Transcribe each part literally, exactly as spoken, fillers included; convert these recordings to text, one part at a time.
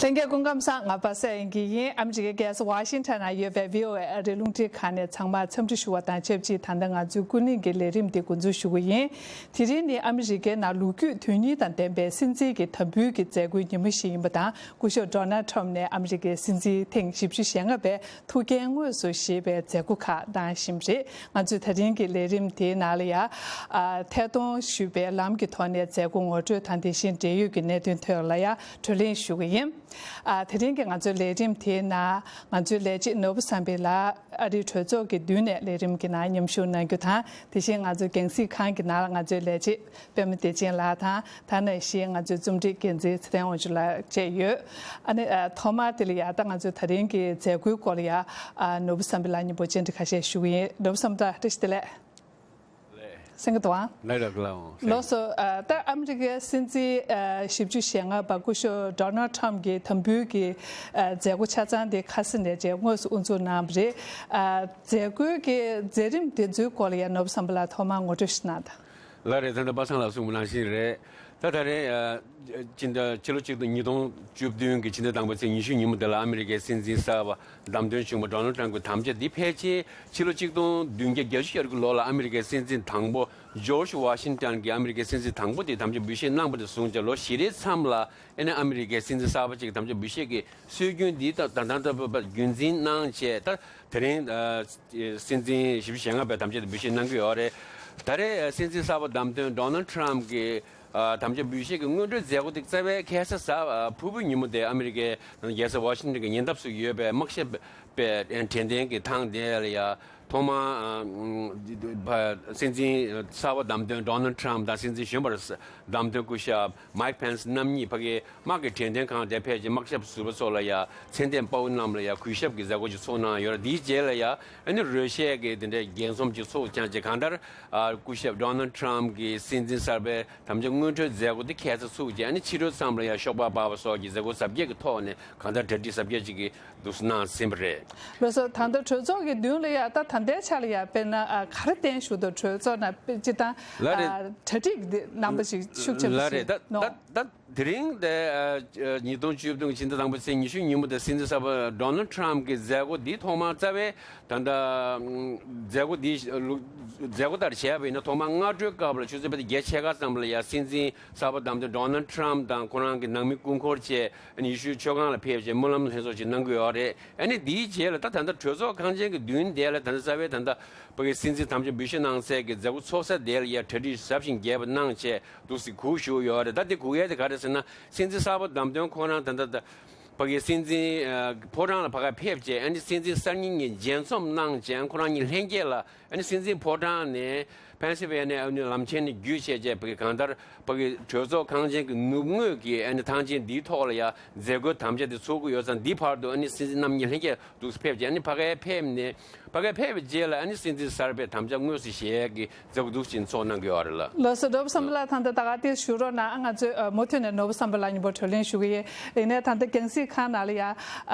ལྷན་རྒྱས་སྐུ་ཁམས་བཟང་། ང་པ་སངས་དབྱངས་སྐྱིད་ཡིན། ཨ་མི་རི་ཀའི་རྒྱལ་ས་ཝ་ཤིང་ཊོན་ན་ཡོད་པའི་བྷི་ཨོ་ཨེ་ཨ་རིའི་རླུང་འཕྲིན་ཁང་ནས་ཚང་མར་འཚམས་འདྲི་ཞུ་བ་དང་ཆབས་ཅིག་ད་ལྟ་ང་ཚོའི་ཀུན་གླེང་གི་ལས་རིམ་འདི་འགོ་འཛུགས་ཞུ་གི་ཡིན། དེ་རིང་ནི་ཨ་མི་རི་ཀའི་ནང་ལོ་རྒྱུས་དོན་སྙིང་དང་ལྡན་པའི་སྲིད་འཛིན་གྱི་དམ་འབུལ་གྱི་མཛད་སྒོའི་ཉིན་མོ་ཞིག་ཡིན་པ་དང་། སྐུ་ཞབས་ཌོ་ནལ་ཊམ་ནས་ཨ་མི་རི་ཀའི་སྲིད་འཛིན་ཐེངས་བཞི་བཅུ་ཞེ་ལྔ་པའི་ཐུགས་འགན་དངོས་སུ་བཞེས་པའི་མཛད་སྒོ་ཁག་གནང་བཞིན་པ་རེད། ང་ཚོས་ད་རིང་གི་ལས་རིམ་དེའི་ནང་ལ་ཡང་ཨ་ཐད་གཏོང་ཞུས་པའི་ལམ་གྱི་ཐོག་ནས་མཛད་སྒོ་ངོ་སྤྲོད་དང་། དེ་བཞིན་འབྲེལ་ཡོད་ཀྱི་གནད་དོན་ཐོག་ལ་ཡང་བགྲོ་གླེང་ཞུ་གི་ཡིན། ཨ་དེ་རིང་གི་ང་ཚོའི་ལས་རིམ་དེའི་ནང་ང་ཚོའི་ལས་བྱེད་ནོར་བུ་བསམ་འཕེལ་ལགས་ཨ་རིའི་གྲོས་ཚོགས་ཀྱི་མདུན་ནས་ལས་རིམ་གྱི་ནང་མཉམ་ཞུགས་གནང་རྒྱུ་དང་། དེ་བཞིན་ང་ཚོའི་རྒྱང་སྲིང་ཁང་གི་ནང་ལ་ང་ཚོའི་ལས་བྱེད་པད་མ་བདེ་ཆེན་ལགས་དང་། ད་ནང་བཞིན་ང་ཚོའི་རྩོམ་སྒྲིག་འགན་འཛིན་ཚེ་བརྟན་དབང་ཕྱུག་ལགས་བཅས་ཡོད། ཨ་ནི་ཨ་ཐོག་མར་དེ་ལ་ཡ་ད་ང་ཚོའི་ད་རིང་གི་མཛད་སྒོའི་སྐོར་ལ་ཡ་ཨ་ནོར་བུ་བསམ་འཕེལ་ལགས་མཉམ་པོ་བཅར་འདྲི་ཁ་ཤས་ཞུ་གི་ཡིན། ནོར་བུ་བསམ་འཕེལ་ལགས་བཀྲ་ཤིས་བདེ་ལེགས། ལགས། གསན་གྱི་འདུག་ཨང་། ལགས་ལགས་ལགས། ལགས་སོ། ཨ་ད་ཨ་མི་རི་ཀའི་སྲིད་འཛིན་ཨ་བཞི་བཅུ་ཞེ་ལྔ་པ་སྐུ་ཞབས་ཌོ་ནལ་ཊམ་གྱི་དམ་འབུལ་གྱི་ཨ་མཛད་སྒོ་ཆ་ཚང་དེ་ཁ་སང་ནས་བཅས་དངོས་སུ་དབུ་འཛུགས་གནང་བ་རེད། ཨ་མཛད་སྒོའི་གི་མཛད་རིམ་དེ་ཚོའི་སྐོར་ལ་ཡ་ནོར་བུ་བསམ་འཕེལ་ལགས་ཐོག་མར་ངོ་སྤྲོད་ཞིག་གནང་དང་། ལགས་རེད། ད་ལྟ་པ་སངས་ལགས་གསུངས་པ་ནང་བཞིན་རེད། ད་ད་རེས་ཨ་སྤྱི་ཟླ་ཕྱི་ལོ་གཅིག་སྟོང་ཉིས་སྟོང་བཅུ་བདུན་གྱི་ཕྱི་ཟླ་དང་པོའི་ཚེས་ཉི་ཤུ་ཉིན་མོ་དེ་ལ་ཨ་མི་རི་ཀའི་སྲིད་འཛིན་གསར་པ་བདམས་ཐོན་བྱུང་བ་ཌོ་ནལ་ཊམ་གྱི་དམ་བཅའ་འདི་ཕལ་ཆེར་ཕྱི་ལོ་གཅིག་སྟོང་བདུན་བརྒྱ་བརྒྱད་ཅུ་གྱ་དྲུག་གི་ལོ་ལ་ཨ་མི་རི་ཀའི་སྲིད་འཛིན་དང་པོ་ཇོརྗ་ཝ་ཤིང་ཊོན་གྱིས་ཨ་མི་རི་ཀའི་སྲིད་འཛིན་དང་པོ་དེ་དམ་བཅའ་འབུལ་བཞེས་གནང་བ་དེ་བཟུང་བྱས་ལོ་བཞི་རེའི་མཚམས་ལ་ཨ་ནི་ཨ་མི་རི་ཀའི་སྲིད་འཛིན་གསར་པ་ཅིག་གི་དམ་བཅའ་འབུལ་བཞེས་ཀྱི་སྲོལ་རྒྱུན་འདི་ད་ད་ད་ད་རྒྱུན་འཛིན་གནང་བྱས། ད་དེ་རིང་ཨ་སྲིད་འཛིན་བཞི་བཅུ་ཞེ་ལྔ་པའི་དམ་བཅའ་དེ་འབུལ་བཞེས་གནང་གི་ཡོད་རེད། ད་རེས་སྲིད་འཛིན་གསར་པ་བདམས་ཐོན་ཌོ་ནལ་ཊམ་གྱི་ཨ་དམ་བཅའ་འབུལ་བཞེས་ཀྱི་སྔོན་འགྲོའི་མཛད་སྒོ་དེ་རྩ་བའི་ཁ་སང་གཟའ་ཨ་ཕུར་བུའི་ཉིན་མོ་དེ་ཨ་མི་རི་ཀའི་རྒྱལ་ས་ཝ་ཤིང་ཊོན་གྱི་ཉེ་འདབས་སུ་ཡོད་པའི་དམག་ཞབས་པའི་དྲན་རྟེན་གྱི་ཐང་དེ་ལ་ཡ་ཐོག་མར་ཨ་སྲིད་འཛིན་གསར་པ་བདམས་ཐོན་ཌོ་ནལ་ཊམ་དང་སྲིད་འཛིན་གཞོན་པར་བདམས་ཐོན་སྐུ་ཞབས་མའིག་པེན་སི་རྣམ་གཉིས་ཕ་གིའི་དམག་གི་དྲན་རྟེན་ཁང་དེར་ཕེབས་རྗེས་དམག་ཞབས་ཟུར་པ་ཚོ་ལ་ཡ་མཚན་ལྡན་དཔའ་བོ་རྣམས་ལ་ཡ་གུས་ཞབས་ཀྱི་མཛད་སྒོ་ཅིག་ཚོགས་གནང་ཡོད་རེད། དེའི་རྗེས་ལ་ཡ་ཨ་ནི་རོལ་ཆས་ཀྱི་དེ་འདྲའི་རྒྱལ་འཛོམས་ཅིག་ཚོགས་བསྐྱངས་རྗེས་གང་ལྟར་ཨ་སྐུ་ཞབས་ཌོ་ནལ་ཊམ་གྱིས་སྲིད་འཛིན་གསར་པའི་དམ་བཅའ་སྔོན་འགྲོའི་མཛད་སྒོ་དེ་ཁ་སང་ཚུགས་རྗེས་ཨ་ནི་ཕྱི་དྲོའི་མཚམས་ལ་ཡ་ཤོག་སྦག་སྦག་པ་སོགས་ཀྱི་མཛད་སྒོ་གཟབ་རྒྱས་ཀྱི་ཐོག་ནས་གང་ལྟར་གྲ་སྒྲིག་གཟབ་རྒྱས་ཅིག་གིས་འདུག་སེ་གནང་ཟིན་པ་རེད། ལགས་སོ། ད་ལྟ་གྲོས་ཚོགས་ཀྱི་མདུན་ལ་ཡ་ད་ད་ལྟའི་ཆ་ལ་ཡ་དཔེར་ན་ཨ་ག་རེ་བསྟན་བཞུགས་འདུག་གྲོས་ཚོགས་ནང་དཔེ་སྤྱིར་བཏང་ལགས་རེད། ཨ་གྲ་སྒྲིག་འདི་རྣམ་པ་ཞིག་ཤུགས་ཆེན་པོ་ལགས་རེད། ཞིག་ད་གནང་ད་ད་དེ་རིང་དེ་ཨ་ཉིས་སྟོང་བཅུ་བདུན་ཕྱི་ཟླ་དང་པོའི་ཚེས་ཉི་ཤུ་ཉིན་མོ་དེ་སྲིད་འཛིན་གསར་པ་ཌོ་ནལ་ཊམ་གྱི་མཛད་སྒོ་འདི་ཐོག་མར་རྩ་བའི་ད་ལྟ་མཛད་སྒོ་འདི་ལུ་མཛད་སྒོ་ལྟར་བྱས་པ་ཡིན་ན་ཐོག་མར་སྔ་དྲོའི་སྐབས་ལ་ཆུ་ཚོད་ཕལ་ཆེར་བརྒྱད་ཕྱེད་ཀ་ཙམ་ལ་ཡ་སྲིད་འཛིན་གསར་པ་བདམས་ཐོན་ཌོ་ནལ་ཊམ་དང་ཁོ་རང་གི་ནང་མི་སྐུ་འཁོར་བཅས་ཨ་ནི་ཡེ་ཤུའི་མཆོད་ཁང་ལ་ཕེབས་རྗེས་སྨོན་ལམ་ལྷན་ཚོགས་ཅིག་གནང་གི་ཡོད་རེད། ཨ་ནི་དེའི་རྗེས་ལ་ད་ད་ལྟ་གྲོས་ཚོགས་ཁང་ཆེན་གྱི་མདུན་དེ་ལ་ད་ལྟ་རྩ་བའི་ད་ལྟ་ཕ་གི་སྲིད་འཛིན་དམ་བཅའ་འབུལ་བཞེས་གནང་སའི་གི་མཛད་སྒོ་ཚོགས་ས་དེ་ལ་ཡ་གྲ་སྒྲིག་ཟབ་ཞིང་རྒྱས་པ་གནང་བྱས་འདུག་སེ་སྒུག་བཞུགས་ཡོད་རེད། ད་དེ་སྒུག་ཡས་དེ་ག་རེ་ཟེར་ན་སྲིད་འཛིན་གསར་པ་བདམས་ཐོན་ཁོ་རང་ད་ལྟ་ད་ཕ་གི་སྲིད་འཛིན་ཨ་ཕོ་བྲང་ལ་ཕ་གིར་ཕེབས་བྱས་ཨ་ནི་སྲིད་འཛིན་གསར་རྙིང་གཉིས་མཇལ་འཛོམས་གནང་བྱས་ཁོ་རང་གཉིས་ལྷན་རྒྱས་ལ་ཨ་ནི་སྲིད་འཛིན་ཕོ་བྲང་ནས་ཕེན་སིལ་ཝེ་ནི་ཡ་ཨ་ནི་ལམ་ཆེན་ནས་བརྒྱུད་བྱས་བྱས་ཕ་གི་གང་ལྟར་ཕ་གི་གྲོས་ཚོགས་ཁང་ཆེན་གྱི་ནུབ་ངོས་ཀྱི་ཨ་ནི་ཐང་ཆེན་འདིའི་ཐོག་ལ་ཡ་མཛད་སྒོའི་དམ་བཅའ་དེ་ཚོགས་ཀྱི་ཡོད་ཙང་འདི་བར་དུ་ཨ་ནི་སྲིད་འཛིན་རྣམ་གཉིས་ལྷན་རྒྱས་འདུག་སེ་ཕེབས་བྱས་ཨ་ནི་ཕ་གིར་ཕེབས་ནས་ཕ་གིར་ཕེབས་པའི་རྗེས་ལ་ཨ་ནི་སྲིད་འཛིན་གསར་པའི་དམ་བཅའ་དངོས་སུ་བཞེས་ཀྱི་མཛད་སྒོ་འདུག་ཅིང་ཚོགས་གནང་གི་ཡོད་རེད་ལ། ལགས་སོ། ནོར་བུ་བསམ་འཕེལ་ལགས་ད་ལྟ་ད་ག་དེ་ཞུ་རོགས་གནང་། ང་ཚོས་ཨ་མུ་མཐུད་ནས་ནོར་བུ་བསམ་འཕེལ་ལགས་མཉམ་པོ་བགྲོ་གླེང་ཞུ་གི་ཡིན། ཡིན་ནའི་ད་ལྟ་རྒྱང་སྲིང་ཁང་ནང་ལ་ཡ་ཨ་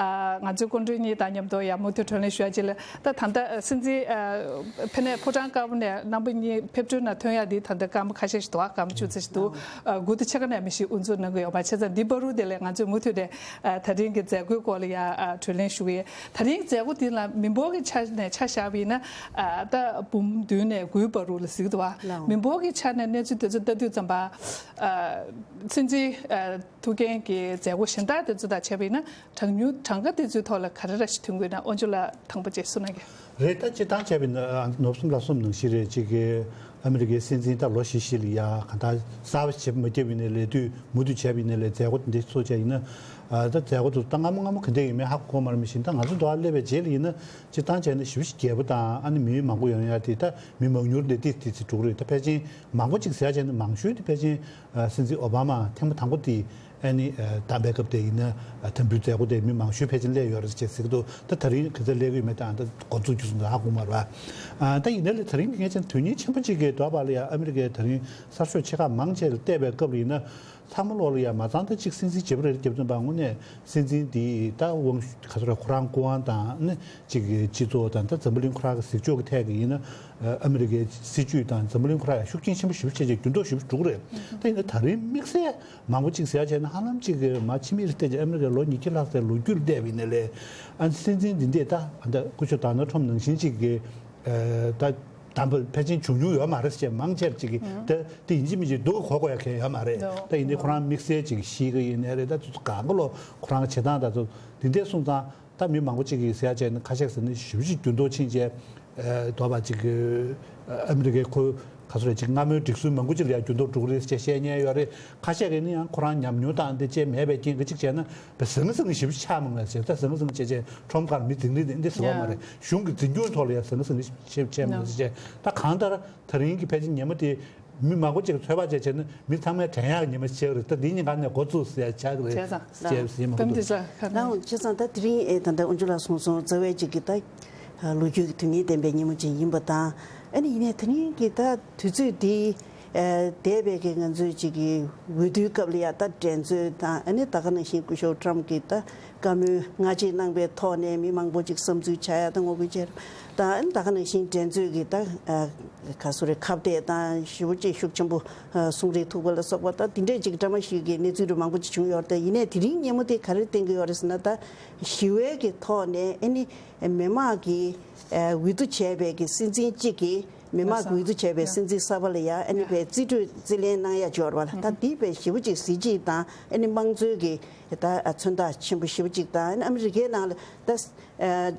ང་ཚོའི་སྐུ་མགྲོན་གཉིས་དང་མཉམ་དུ་ཡ་མུ་མཐུད་བགྲོ་གླེང་ཞུ་ཡ་ཅིག་ལ་ད་ད་ལྟ་ཨ་སྲིད་འཛིན་ཨ་ཕེབས་ནས་ཕོ་བྲང་དཀར་པོ་ནས་རྣམ་པ་གཉིས་ཕེབས་འཕྲལ་ན་ཐོན་ཡ་འདི་ད་ལྟ་སྐར་མ་ཁ་ཤས་ཤིག་འདུག་ཨ་སྐར་མ་བཅུ་ཙམ་ཞིག་འདུག་ཨ་དགུ་དང་ཕྱེད་ཀ་ནས་མི་ཞིག་དབུ་འཛུགས་གནང་གི་ཡོད་པ་བྱས་ཙང་འདི་བར་དུ་དེ་ལས་ང་ཚོས་མུ་མཐུད་དེ་ཨ་ད་རིང་གི་མཛད་སྒོའི་སྐོར་ལ་ཡ་ཨ་བགྲོ་གླེང་ཞུ་གི་ཡིན། ད་རིང་མཛད་སྒོ་འདི་ལ་མི་འབོར་གྱི་ཆ་ནས་ཆ་བཞག་པ་ཡིན་ན་ཨ་ད་འབུམ་བདུན་ནས་དགུའི་བར་དུ་ལ་གཟིགས་འདུག་བ། ལགས། མི་འབོར་གྱི་ཆ་ནས་གནས་ཚུལ་དེ་ཚོ་ལྟ་དུས་ཙམ་པ་ཨ་སྲིད་འཛིན་ཨ་ཐུགས་འགན་གྱི་མཛད་སྒོ་གཞན་དག་དེ་ཚོ་དང་བྱས་པ་ཡིན་ན་གྲངས་ཉུང་གྲངས་ཀ་དེ་ཚོའི་ཐོག་ལ་ག་རེ་ར་ཞིག་ཐོན་གྱི་ཡོད་ན་དབང་ཕྱུག་ལགས་ཐང་པོ་ཅིག་གསུང་གནང་གི། རེད། ད་སྤྱིར་བཏང་བྱས་པ་ཡིན་ན་ཨ་ནོར་བུ་བསམ་འཕེལ་ལགས་གསུངས་ནང་བཞིན་རེད། གཅིག་གི་ཨ་མི་རི་ཀའི་སྲིད་འཛིན་ད་ལོ་བཞི་བཞི་ལ་ཡ་གང་ལྟར་གསར་པ་ཞིག་བྱེད་མ་བརྒྱབ་ཡིན་ནའི་ལས་དུས་མུ་མཐུད་བྱས་པ་ཡིན་ནའི་ལས་མཛད་སྒོ་དེ་འདྲ་ཚོགས་བྱས་ཡིན་ན་ཨ་ད་མཛད་སྒོ་དེ་ད་སྔ་མོ་སྔ་མོ་ག་འདྲ་ཡིན་མིན་ཧ་གོ་མ་རེད། མི་ཤེས། ད་ང་ཚོ་འདི་བར་སླེབས་པའི་རྗེས་ལ་ཡིན་ན་སྤྱིར་བཏང་བྱས་ན་བཞི་བཅུ་ཞེ་བརྒྱད་པོ་དང་ཨ་ནི་མི་མང་པོ་ཡོང་ཡ་དེ་ད་མི་མང་ཉུང་དེ་ཏིག་ཏིག་ཙམ་འགྲོ་གི་རེད། ད་ཕལ་ཆེར་མང་པོ་ཅིག་ཟེར་བྱས་ན་མང་ཤོས་དེ་ཕལ་ཆེར་ཨ་སྲིད་འཛིན་ཨོ་བྷ་མ་ཐེངས་མ་དང་པོ་དེ་ཨ་ནི་ཨ་བདམས་པའི་སྐབས་དེ་ཡིན་ན་ཨ་དམ་འབུལ་མཛད་སྒོ་དེ་མི་མང་ཤོས་ཕལ་ཆེར་སླེབས་ཡོད་རེད་ཅེས་ཟེར་གྱི་འདུག་ད་ད་རིང་ག་ཚོད་སླེབས་ཀྱི་ཡོད་མེད་དང་ད་འགོ་འཛུགས་རྒྱུ་སོང་ད་ཧ་གོ་མ་རེད་པ། ཨ་ད་ཡིན་ནའི་ལས་ད་རིང་གི་ངེས་ཅན་དོན་སྙིང་ཆེན་པོ་གཅིག་གི་འདུག་པ་ལ་ཡ་ཨ་མི་རི་ཀའི་ད་རིང་གསར་ཤོག་ཆེ་ཁག་མང་ཆེ་ལ་བལྟས་པའི་སྐབས་ལ་ཡིན་ན་ ཚང་མ་ལོག་ལ་ཡ་མ་ཚང་ད་གཅིག་སྲིད་འཛིན་བྱེད་པ་རེད། རྒྱབ་རྟེན་པ་དངོས་གནས་སྲིད་འཛིན་འདི་ད་དབང་ག་ཚོད་རེད། ཁོ་རང་སྐུ་དབང་དང་ནི་གཅིག་གི་སྤྱི་ཚོགས་དང་ད་འཛམ་བུ་གླིང་ཁོ་རང་གི་གཟིགས་ཕྱོགས་ཀྱི་ཐད་ཀྱི་ཡིན་ན། ཨ་མི་རི་ཀའི་སྲིད་ཇུས་དང་འཛམ་བུ་གླིང་ཁོ་རང་ཡ་ཤུགས་རྐྱེན་ཆེན་པོ་ཞེ་པོ་བྱས་རྗེས་འགྱུར་ལྡོག་ཞེ་པོ་འགྲོ་གི་རེད། ད་ཡིན་ན་ད་རིང་དམིགས་བསལ་མང་པོ་གཅིག་ཟེར་ཡ་བྱས་ན་ཧ་ལམ་གཅིག་གི་མ་ཕྱི་མིག་རེ་བལྟས་རྗེས་ཨ་མི་རི་ཀའི་ལོ་ཉིས་བརྒྱ་ལྷག་ཙམ་ལོ་རྒྱུས་ལ་བལྟས་པ་ཡིན་ན་ལས་ཨ་སྲིད་འཛིན་འདི་འདས་ད་ཨ་ད་སྐུ་ཞབས་ཌོ་ནལ་ཊམ་ནང་བཞིན་གཅིག་གི་ད་དམ་པ་ཕལ་ཆེར་བྱུང་མྱོང་ཡོད་མ་རེད་ཟེར་མང་ཆེར་གཅིག་གི་ད་དེ་ཡིན་གཅིག་མིན་གཅིག་སྡུག་གི་གོ་དགོས་ཡ་གང་ཡོད་མ་རེད། ད་ཡིན་ནའི་ཁོ་རང་དམིགས་བསལ་གཅིག་གི་ཤེས་ཀྱི་ཡིན་ནའི་རེད། ད་དུས་ཚོད་གང་ག་ལོ་ཁོ་རང་གི་བྱེད་སྟངས་ད་ཚོ་འདི་འདས་སོང་ཙང་། ད་མི་མང་པོ་གཅིག་གིས་ཟེར་ཡ་བྱས་ན་ཁ་ཤས་ཟེར་ན་ཞེ་པོ་ཅིག་འགྱུར་ལྡོག་ཕྱིན་རྗེས། ཨེ་དོ་བ་གཅིག་གི་ཨ་མི་རི་ཀའི་ཁོ་ག་ཚོད་རེད་ཅིག་སྔ་མོའི་སྒྲིག་སྲོལ་མང་པོ་ཅིག་ལ་ཡང་འགྱུར་ལྡོག་འགྲོ་གི་རེད་ཅེས་བཤད་མཁན་ཡོད་རེད། ཁ་ཤས་ཀྱིས་ནི་ཡང་ཁོ་རང་ཉམས་མྱོང་དང་འདི་བཅས་མེད་པའི་རྐྱེན་གྱིས་གཅིག་བྱས་ན་བས་ཟང་ཟིང་ཞེ་པོ་ཅིག་ཆགས་མང་ལ་ཟེར། ད་ཟང་ཟིང་བྱས་བྱས་ཁྲོམ་ཁར་མི་འཛིང་ནི་འདི་ཟེར་བ་མ་རེད། གཞུང་གི་འཛིན་སྐྱོང་ཐོག་ལ་ཡང་ཟང་ཟིང་ཞེ་པོ་ཆགས་མང་ལ་ཟེར་བྱས། ད་གང་ལྟར་ད་རིང་གི་ཕལ་ཆེར་ཉིན་མོ་དེ། མི་མང་པོ་ཅིག་ཚོད་དཔག་བྱས་བྱས་ན་མི་ཚང་མས་དྲན་ཡག་ཉི་མ་ཤར་གི་རེད། ད་འདི་ཉིན་གང་ནས་འགོ་བཙུགས་ཟེར་ཡ་ཆགས་གི་རེད་བྱས་ཙང་ཟེར་ཟེར་མ་གཏོགས། ལའང་བྱས་ཙང་ད་དེ་རིང་ཨེ་ད་ལྟ་ཨོན་ཇུ་ལགས་གསུངས་སོང་། རྩ་བའི་ཅིག་གི་ད་ལོ་རྒྱུས་ཀྱི་དོན་སྙིང་ལྡན་པའི་ཉིན་མོ་ཅིག་ཡིན་པ་དང་། ཨ་ནི་ཡིན་ནའི་དེ་རིང་གི་ད་དུས་ཚོད་འདི་ཨེ་འདས་པའི་གི་ང་ཚོའི་ཅིག་གི་འོས་བསྡུའི་སྐབས་ལ་ཡ་ད་འགྲན་རྩོད་དང་། ཨ་ནི་ད་ག་ནང་བཞིན་སྐུ་ཞབས་ཊམ་གྱིས་ད། བཀའ་མོལ་སྔ་རྗེས་གནང་པའི་ཐོག་ནས་མི་མང་པོ་ཅིག་བསམ་ཚུལ་ཆགས་ཡ་དང་ངོ་རྒོལ་བྱས། ད་ད་ག་ནང་བཞིན་འགྲན་རྩོད་ཀྱི་ད་ག་སུ་རེད་ཁ་གཏད་དང་ཞེ་པོ་ཅིག་ཤུགས་ཆེན་པོ་གསུང་རེས་ཐུག་པ་ལ་སོགས་པ་ད་དེ་འདྲས་ཅིག་འདྲ་མ་ཞིག་གི་གནས་ཚུལ་རུ་མང་པོ་ཅིག་བྱུང་ཡོད་རེད། ད་ཡིན་ནའི་དེ་རིང་ཉིན་མོ་དེ་ག་རེ་བསྟན་གྱི་ཡོད་རེད་ཟེར་ན། ད་ཞི་བའི་གི་ཐོག་ནས་ཨ་ནི་མི་མང་གིས་འོས་བསྡུ་བྱས་པའི་གི་སྲིད་འཛིན་གཅིག་གིས་མི་མང་གིས་འོས་བསྡུ་བྱས་པའི་སྲིད་འཛིན་གསར་པ་ལ་ཡ་ཨ་ནི་པའི་རྩིས་སྤྲོད་རྩིས་ལེན་གནང་ཡ་ཅིག་ཡོད་རེད་པ། ད་དེ་པའི་ཞེ་པོ་ཅིག་གཟི་བརྗིད་དང་ཨ་ནི་དམངས་གཙོའི་གི་ད་མཚོན་རྟགས་ཆེན་པོ་ཞེ་པོ་ཅིག་དང་། ཨ་ནི་ཨ་མི་རི་ཀའི་ནང་ལ་ད་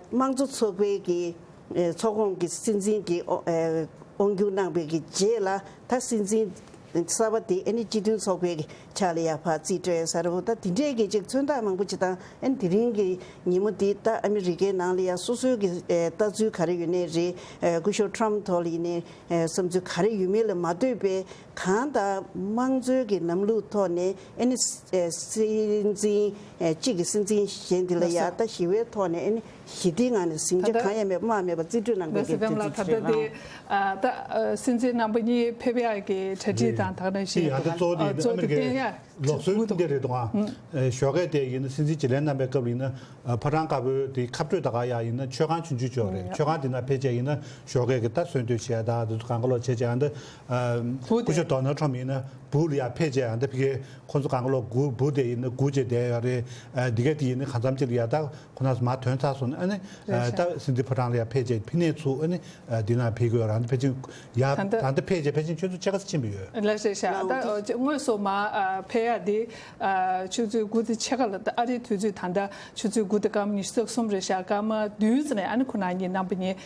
དམངས་གཙོ་ཚོགས་པའི་གི་ཚོགས་ཁོངས་ཀྱི་སྲིད་འཛིན་གྱི་དབང་སྒྱུར་གནང་པའི་གི་རྗེས་ལ་ད་སྲིད་འཛིན་གསར་པ་དེ་ཨ་ནི་སྤྱི་མཐུན་ཚོགས་པའི་གི་ཕྱག་ལ་ཡ་ཕར་རྩིས་སྤྲད་ཟེར་བོ། ད་དེ་འདྲའི་གི་ཅིག་མཚོན་རྟགས་མང་པོ་ཅིག་དང་། ཨ་ནི་དེ་རིང་གི་ཉིན་མོ་དེ་ད་ཨ་མི་རི་ཀའི་ནང་ལ་ཡ་སོ་སོའི་གི་ལྟ་ཚུལ་ག་རེ་ཡོད་ནའི་རེད། སྐུ་ཞབས་ཊམ་ཐོག་ལ་ཡིན་ནའི་བསམ་ཚུལ་ག་རེ་ཡོད་མེད་ལ་མ་ལྟོས་པའི་གང་ལྟར་དམངས་གཙོའི་གི་ལམ་ལུགས་ཐོག་ནས་ཨ་ནི་སྲིད་འཛིན་གཅིག་གི་སྲིད་འཛིན་གཞན་དེ་ལ་ཡ་ད་ཞི་བའི་ཐོག་ནས་ཨ་ནི་ཞི་བདེའི་ངང་ནས་ཟིང་ཆ་གང་ཡང་མེད་པ་དམག་མེད་པ་རྩིས་སྤྲོད་གནང་དགོས་ཀྱི་དུས་ཚོད་ཅིག་རེད། ད་སྲིད་འཛིན་རྣམ་པ་གཉིས་ཕེབས་ཡག་གི་གྲ་སྒྲིག་དང་ད་ག་ནང་བཞིན་ཡང་ད་གཙོ་བོ་དེ་ཨ་མི་རི་ཀའི་བསྟན་ཡག་ལུགས་སྲོལ་འདི་རེད་འདུག་ཨང་། ཞོགས་ཀས་དེ་ཡིན་ན་སྲིད་འཛིན་བརྗེ་ལེན་གནང་པའི་སྐབས་ཡིན་ན་ཕོ་བྲང་དཀར་པོའི་དེ་ཁ་སྤྲོད་ད་ག་ཡ་ཡིན་ན་མཆོད་ཁང་ཆུང་ཆུང་ཅིག་ཡོད་རེད། མཆོད་ཁང་དེ་ན་ཕལ་ཆེར་ཡིན་ན་ཞོགས་ཀས་ཀྱི་ད་གསོལ་འདེབས་བྱས་ད་དེ་ཚོ་གང་ག་ལོག་བྱས་བྱས་ཨ་འདི་སྐུ་ཞབས་ཌོ་ནལ་ཊམ་ཡིན་ན་སྦུག་ལ་ཡ་ཕེབས་བྱས་ཨ་འདི་ཕ་གིའི་ཁོང་ཚོ་གང་ག་ལོག་སྒུག་སྦུག་དེ་ཡིན་ན་སྒུག་བྱས་བསྡད་ཡོད་རེད། འདི་ག་དེ་ཡིན་ན་གང་འཚམ་ཅིག་ལ་ཡ་ད་ཁོ་ན་ཚོ་མར་ཐོན་ཚར་སོང་ཨ་ནི་ད་སྲིད་འཛིན་ཕོ་བྲང་ལ་ཡ་ཕེབས་བྱས་ཕ་ནས་ཚུར་ཨ་ནི། འདི་ན་ཕེབས་དགོས་རང་ཕལ་ཆེར་ཡ་ད་ལྟ་ད་ལྟ་ཕེབས་རྗེས་ཕལ་ཆེར་ཆུ་ཚོད་ཕྱེད་ཀ་ཙམ་ཕྱིན་པ་ཡོད། ལགས་སོ་ཤག་ད་དངོས་སུ་མ་ཕེབས་ཡ་དེ་ཆུ་ཚོད་དགུ་དང་ཕྱེད་ཀ་ལ། ད་ཨ་རིའི་དུས་ཚོད་ད་ལྟ་ཆུ་ཚོད་དགུ་དང་སྐར་མ་ཉི་ཤུ་རྩ་གསུམ་རེད་ཤག་སྐར་མ་བདུན་ཙམ་ནས་ཨ་ནི་ཁོ་རང་གཉིས་རྣམ་པ་གཉིས་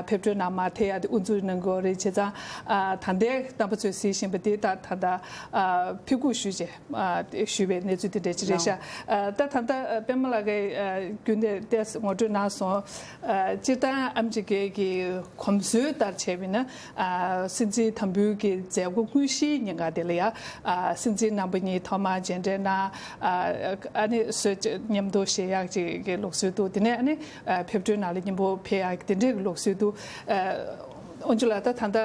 ཕེབས་འཕྲལ་ནང་མར་ཐད་ཡ་དེ་དབུ་འཛུགས་གནང་དགོས་རེད། བྱས་ཙང་ད་ལྟའི་རྣམ་པ་ཚོས་གཟིགས་བཞིན་པ་དེ་ད་ད་ལྟ་ཕེབས་སྒུག་ཞུས་རྗེས། ཞུས་པའི་གནས་ཚུལ་དེ་འདྲ་ཅིག་རེད་ཤག་ད་ད་ལྟ་པད་མ་ལགས་ཀྱིས་རྒྱུན་ལས་ཏོག་ཙམ་ངོ་སྤྲོད་གནང་སོང་། སྤྱིར་བཏང་ཨ་མི་རི་ཀའི་གི་གོམས་སྲོལ་ལྟར་བྱས་པ་ཡིན་ན། སྲིད་འཛིན་དམ་འབུལ་གྱི་མཛད་སྒོ་དངོས་གཞིའི་ཉིན་ག་དེ་ལ་ཡ་སྲིད་འཛིན་རྣམ་པ་གཉིས་ཐོག་མར་མཇལ་འཕྲད་གནང་། ཨ་ནི་གསོལ་ཇ་མཉམ་དུ་བཞེས་ཡག་ཅིག་གི་ལུགས་སྲོལ་འདུག་དེ་ནས་ཨ་ནི་ཕེབས་འཕྲལ་ནང་ལ་མཉམ་པོ་ཕེབས་ཡག་དེ་འདྲའི་གི་ལུགས་སྲོལ་འདུག་ཨོན་ཇུ་ལགས། ད་ད་ལྟ།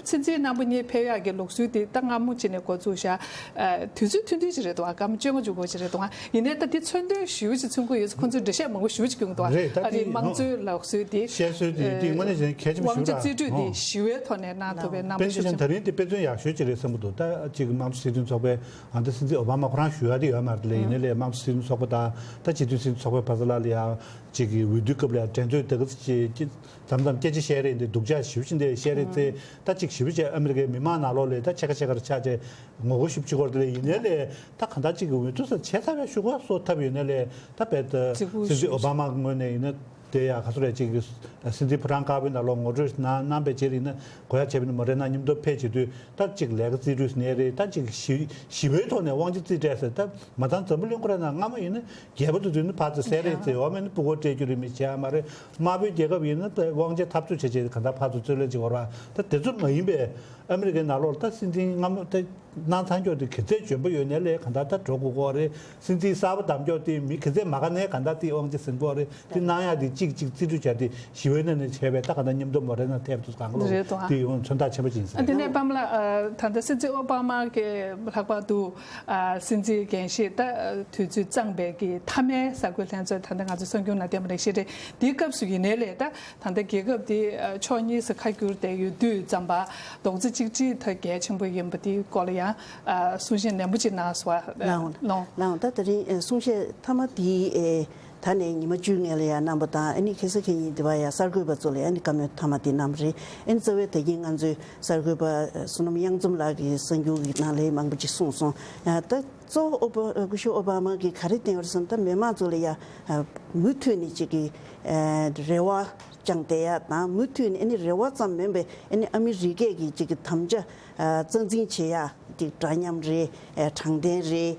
སྲིད་འཛིན་རྣམ་པ་གཉིས་ཕེབས་ཡག་གི་ལུགས་སྲོལ་དེ་ད་སྔ་མོ་ཅིག་ནས་འགོ་བཙུགས་ཤག་ཨ་དུས་ཚོད་ཐུང་ཐུང་ཅིག་རེད་འདུག་ཨ་སྐར་མ་བཅོ་ལྔ་བཅུ་དགུ་ཅིག་རེད་འདུག་ཨ་ཡིན་ནའི་ད་དེ་མཚོན་དོན་ཞེ་པོ་ཅིག་མཚོན་གྱི་ཡོད་ཚུལ་ཁོང་ཚོས་འགྲེལ་བཤད་མང་པོ་ཞེ་པོ་ཅིག་སྐྱོན་གྱི་འདུག་ཨ་རེད། ད་ཨ་རིའི་དེ་དམངས་གཙོའི་ལུགས་སྲོལ་དེ་བཤད་སྲོལ་དེ་དེ་དངོས་གནས་བྱས་ན་གལ་ཆེན་པོ་དབང་ཆ་ཞེ་པོ་རེད། རྩིས་སྤྲོད་དེ་ཞི་བའི་ཐོག་ནས་གནང་ཐུབ་པའི་རྣམ་པ་དཔེ་ཞིག་ཆ་བཞག་ན་ད་རིང་དེ་དཔེ་མཚོན་ཡག་ཤོས་ཅིག་རེད་བསམ་གྱི་འདུག་ད་ཅིག་དམངས་གཙོ་སྲིད་དོན་ཚོགས་པའི་ཨ་ད་སྲིད་འཛིན་ཨོ་བྷ་མ་ཁོ་རང་ཞུ་ཡག་དེ་ཡོད་མ་རེད་ལ། ཡིན་ནའི་ལས་དམངས་གཙོ་སྲིད་དོན་ཚོགས་པ་དང་ད་སྤྱི་མཐུན་སྲིད་དོན་ཚོགས་པའི་བར་ལ་ལ་ཡ་ཅིག་གི་འོས་བསྡུ་སྐབས་ལ་ཡ་འགྲན་རྩོད་དེ་ག་ཚོད་ཅིག་མཚམས་མཚམས་སྐད་ཆ་བཤད་རེས་འདི་སྡུག་ཅག་ཞེ་པོ་ཅིག་འདི་བཤད་རེས་ཚེ་ད་ཅིག་ཞེ་པོ་ཅིག་ཨ་མི་རི་ཀའི་མི་མང་ནང་ལོགས་ལས་ད་ཕྱེད་ཀ་ཕྱེད་ཀར་ཆགས་ཅེས་ངོ་རྒོལ་ཞེ་པོ་ཅིག་སྐོར་དེ་ལས་ཡིན་ནའི་ལས་ད་གང་ལྟར་ཅིག་གི་འོས་བསྡུ་ས་བྱས་ཚར་བའི་ཤུགས་སྐོར་སོགས་ཐབས་ཡོད་ནའི་ལས་ད་དཔེ་ད་སྲིད་འཛིན་ཨོ་བྷ་མ་གི་ངོས་ནས་ཡིན་ན་དེ་ཡ་ག་ཚོད་རེད་ཅིག་གི་སྲིད་འཛིན་ཕོ་བྲང་དཀར་པོའི་ནང་ལོགས་ངོ་སྤྲོད་གནང་གནང་པའི་རྗེས་ལ་ཡིན་ན་གོ་ཡ་བྱས་པ་ཡིན་ན་མོ་རེ་ན་མཉམ་དུ་ཕེབས་བྱེད་དུས་ད་ཅིག་ལས་ཀ་རྩིས་སྤྲོད་ནའི་རེད། ད་ཅིག་ཞི་ཞི་བའི་ཐོག་ནས་དབང་ཆ་རྩིས་སྤྲད་ཟེར། ད་མ་ཚང་འཛམ་བུ་གླིང་ཁོ་ར་ནང་སྔ་མོ་ཡིན་ན་རྒྱལ་པོ་དེ་ཚོས་ནི་ཕར་ཚུར་བསད་རེས་ཡ་བྱེད་འོ་མ་ནི་སྤུ་གུ་སྤྲད་རྒྱུ་རེད་མི་བྱེད་ཡ་མ་རེད། དམར་པོའི་རྒྱལ་ཁབ་ཡིན་ན་དབང་ཆ་འཐབ་རྩོད་བྱས་བྱས་གང་ལྟར་ཕར་ཚུར་རྩོད་ལེན་བྱེད་དགོས་རེད་བ། ད་དེ་ཚོ་མ་ཡིན་པའི་ ཨ་མི་རི་ཀའི་ནང་ལོགས་ལ་ད་སྲིད་འཛིན་སྔ་མོ་ད་གནང་ཚར་མཁན་དེ་ག་ཚད་འཇོན་པོ་ཡོད་ནའི་ལས་གང་ལྟར་ད་འགྲོ་དགོས་ཀྱི་རེད། སྲིད་འཛིན་གསར་པ་བདམས་མཁན་དེ་མི་ག་ཚད་མ་དགའ་ནའི་གང་ལྟར་དེ་དབང་ཆ་ཟིན་དགོས་རེད། དེ་གནང་ཡག་དེ་གཅིག་གཅིག་རྩིས་སྤྲོད་བྱས་ཏེ་ཞི་བའི་གནས་ནས་བྱས་པའི་ད་གང་ལྟར་མཉམ་དུ་མོ་རེ་ན་ཐེབས་དུས་གང་ག་ལོ་རེད་དོ། དེ་ཡོང་མཚོན་རྟགས་ཆེན་པོ་ཅིག་ཡིན་ས་ཨ་དེ་རེད། ནས་པཱ་མ་ལ་ཨ་ད་ལྟ་སྲིད་འཛིན་ཨོ་བྷ་མ་གི་ལྷག་པར་དུ་ཨ་སྲིད་འཛིན་འགན་བཞེས་ད་དུས་ཚོད་གཙང་པའི་གི་མཐའ་མའི་གསར་འགོད་ལྷན་ཚོགས་ད་ལྟ་ང་ཚོ་གསར་འགྱུར་ནང་བསྟན་པ་ལེགས་བཤད་རེད། དེའི་སྐབས་སུ་ཡིན་ནའི་ལས་ད་ད་ལྟ་རྒྱལ་ཁབ་དེ་ཕྱོགས་གཉིས་སུ་ཁ་བསྒྱུར་བསྡད་ཡོད་དུས་ཙམ་པ་རྡོག་རྩ་གཅིག་སྒྲིལ་ད་གལ་ཆེན་པོ་ཡིན་པ་དེའི་སྐོར་ལ་ཡང་གསུང་བཤད་ནན་པོ་ཅིག་གནང་སོང་བ། ལའང་ལོང་ལའང་ད་དེ་རིང་གསུང་བཤད་མཐའ་མ་དེའི་ད་ནས་ཉི་མ་བཅུའི་སྔོན་ལ་ཡང་གནང་པ་དང་ཨ་ནི་ཁ་སང་ཁ་ཉིན་དེ་བ་ཡང་གསར་འགོད་པ་ཚོ་ལ་ཨ་ནི་བཀའ་མོལ་མཐའ་མ་དེ་གནང་བ་རེད། ཨ་ནི་རྩ་བའི་ད་གིན་ང་ཚོའི་གསར་འགོད་པ་བསོད་ནམས་གཡང་འཛོམས་ལགས་ཀྱིས་གསར་འགྱུར་གྱི་ནང་ལས་མང་པོ་ཅིག་གསུངས་སོང་། ད་གཙོ་བོ་ཨོ་བྷ་སྐུ་ཞབས་ཨོ་བྷ་མ་གིས་ག་རེ་བསྟན་ཡོད་རེད་ཟེར་ན། ད་མི་མང་ཚོ་ལ་ཡ་མུ་མཐུད་ནས་ཅིག་གི་རེ་བ་བཅངས་བསྡད་ཡ་དང་། མུ་མཐུད་ནས་ཨ་ནི་རེ་བ་ཙམ་མིན་པའི་ཨ་ནི་ཨ་མི་རི་ཀས་ཀྱི་ཅིག་གི་དམ་བཅའ་རྩ་འཛིན་བྱེད་ཡ་ཅིག་འདྲ་མཉམ་རེད། དྲང་བདེན་རེད།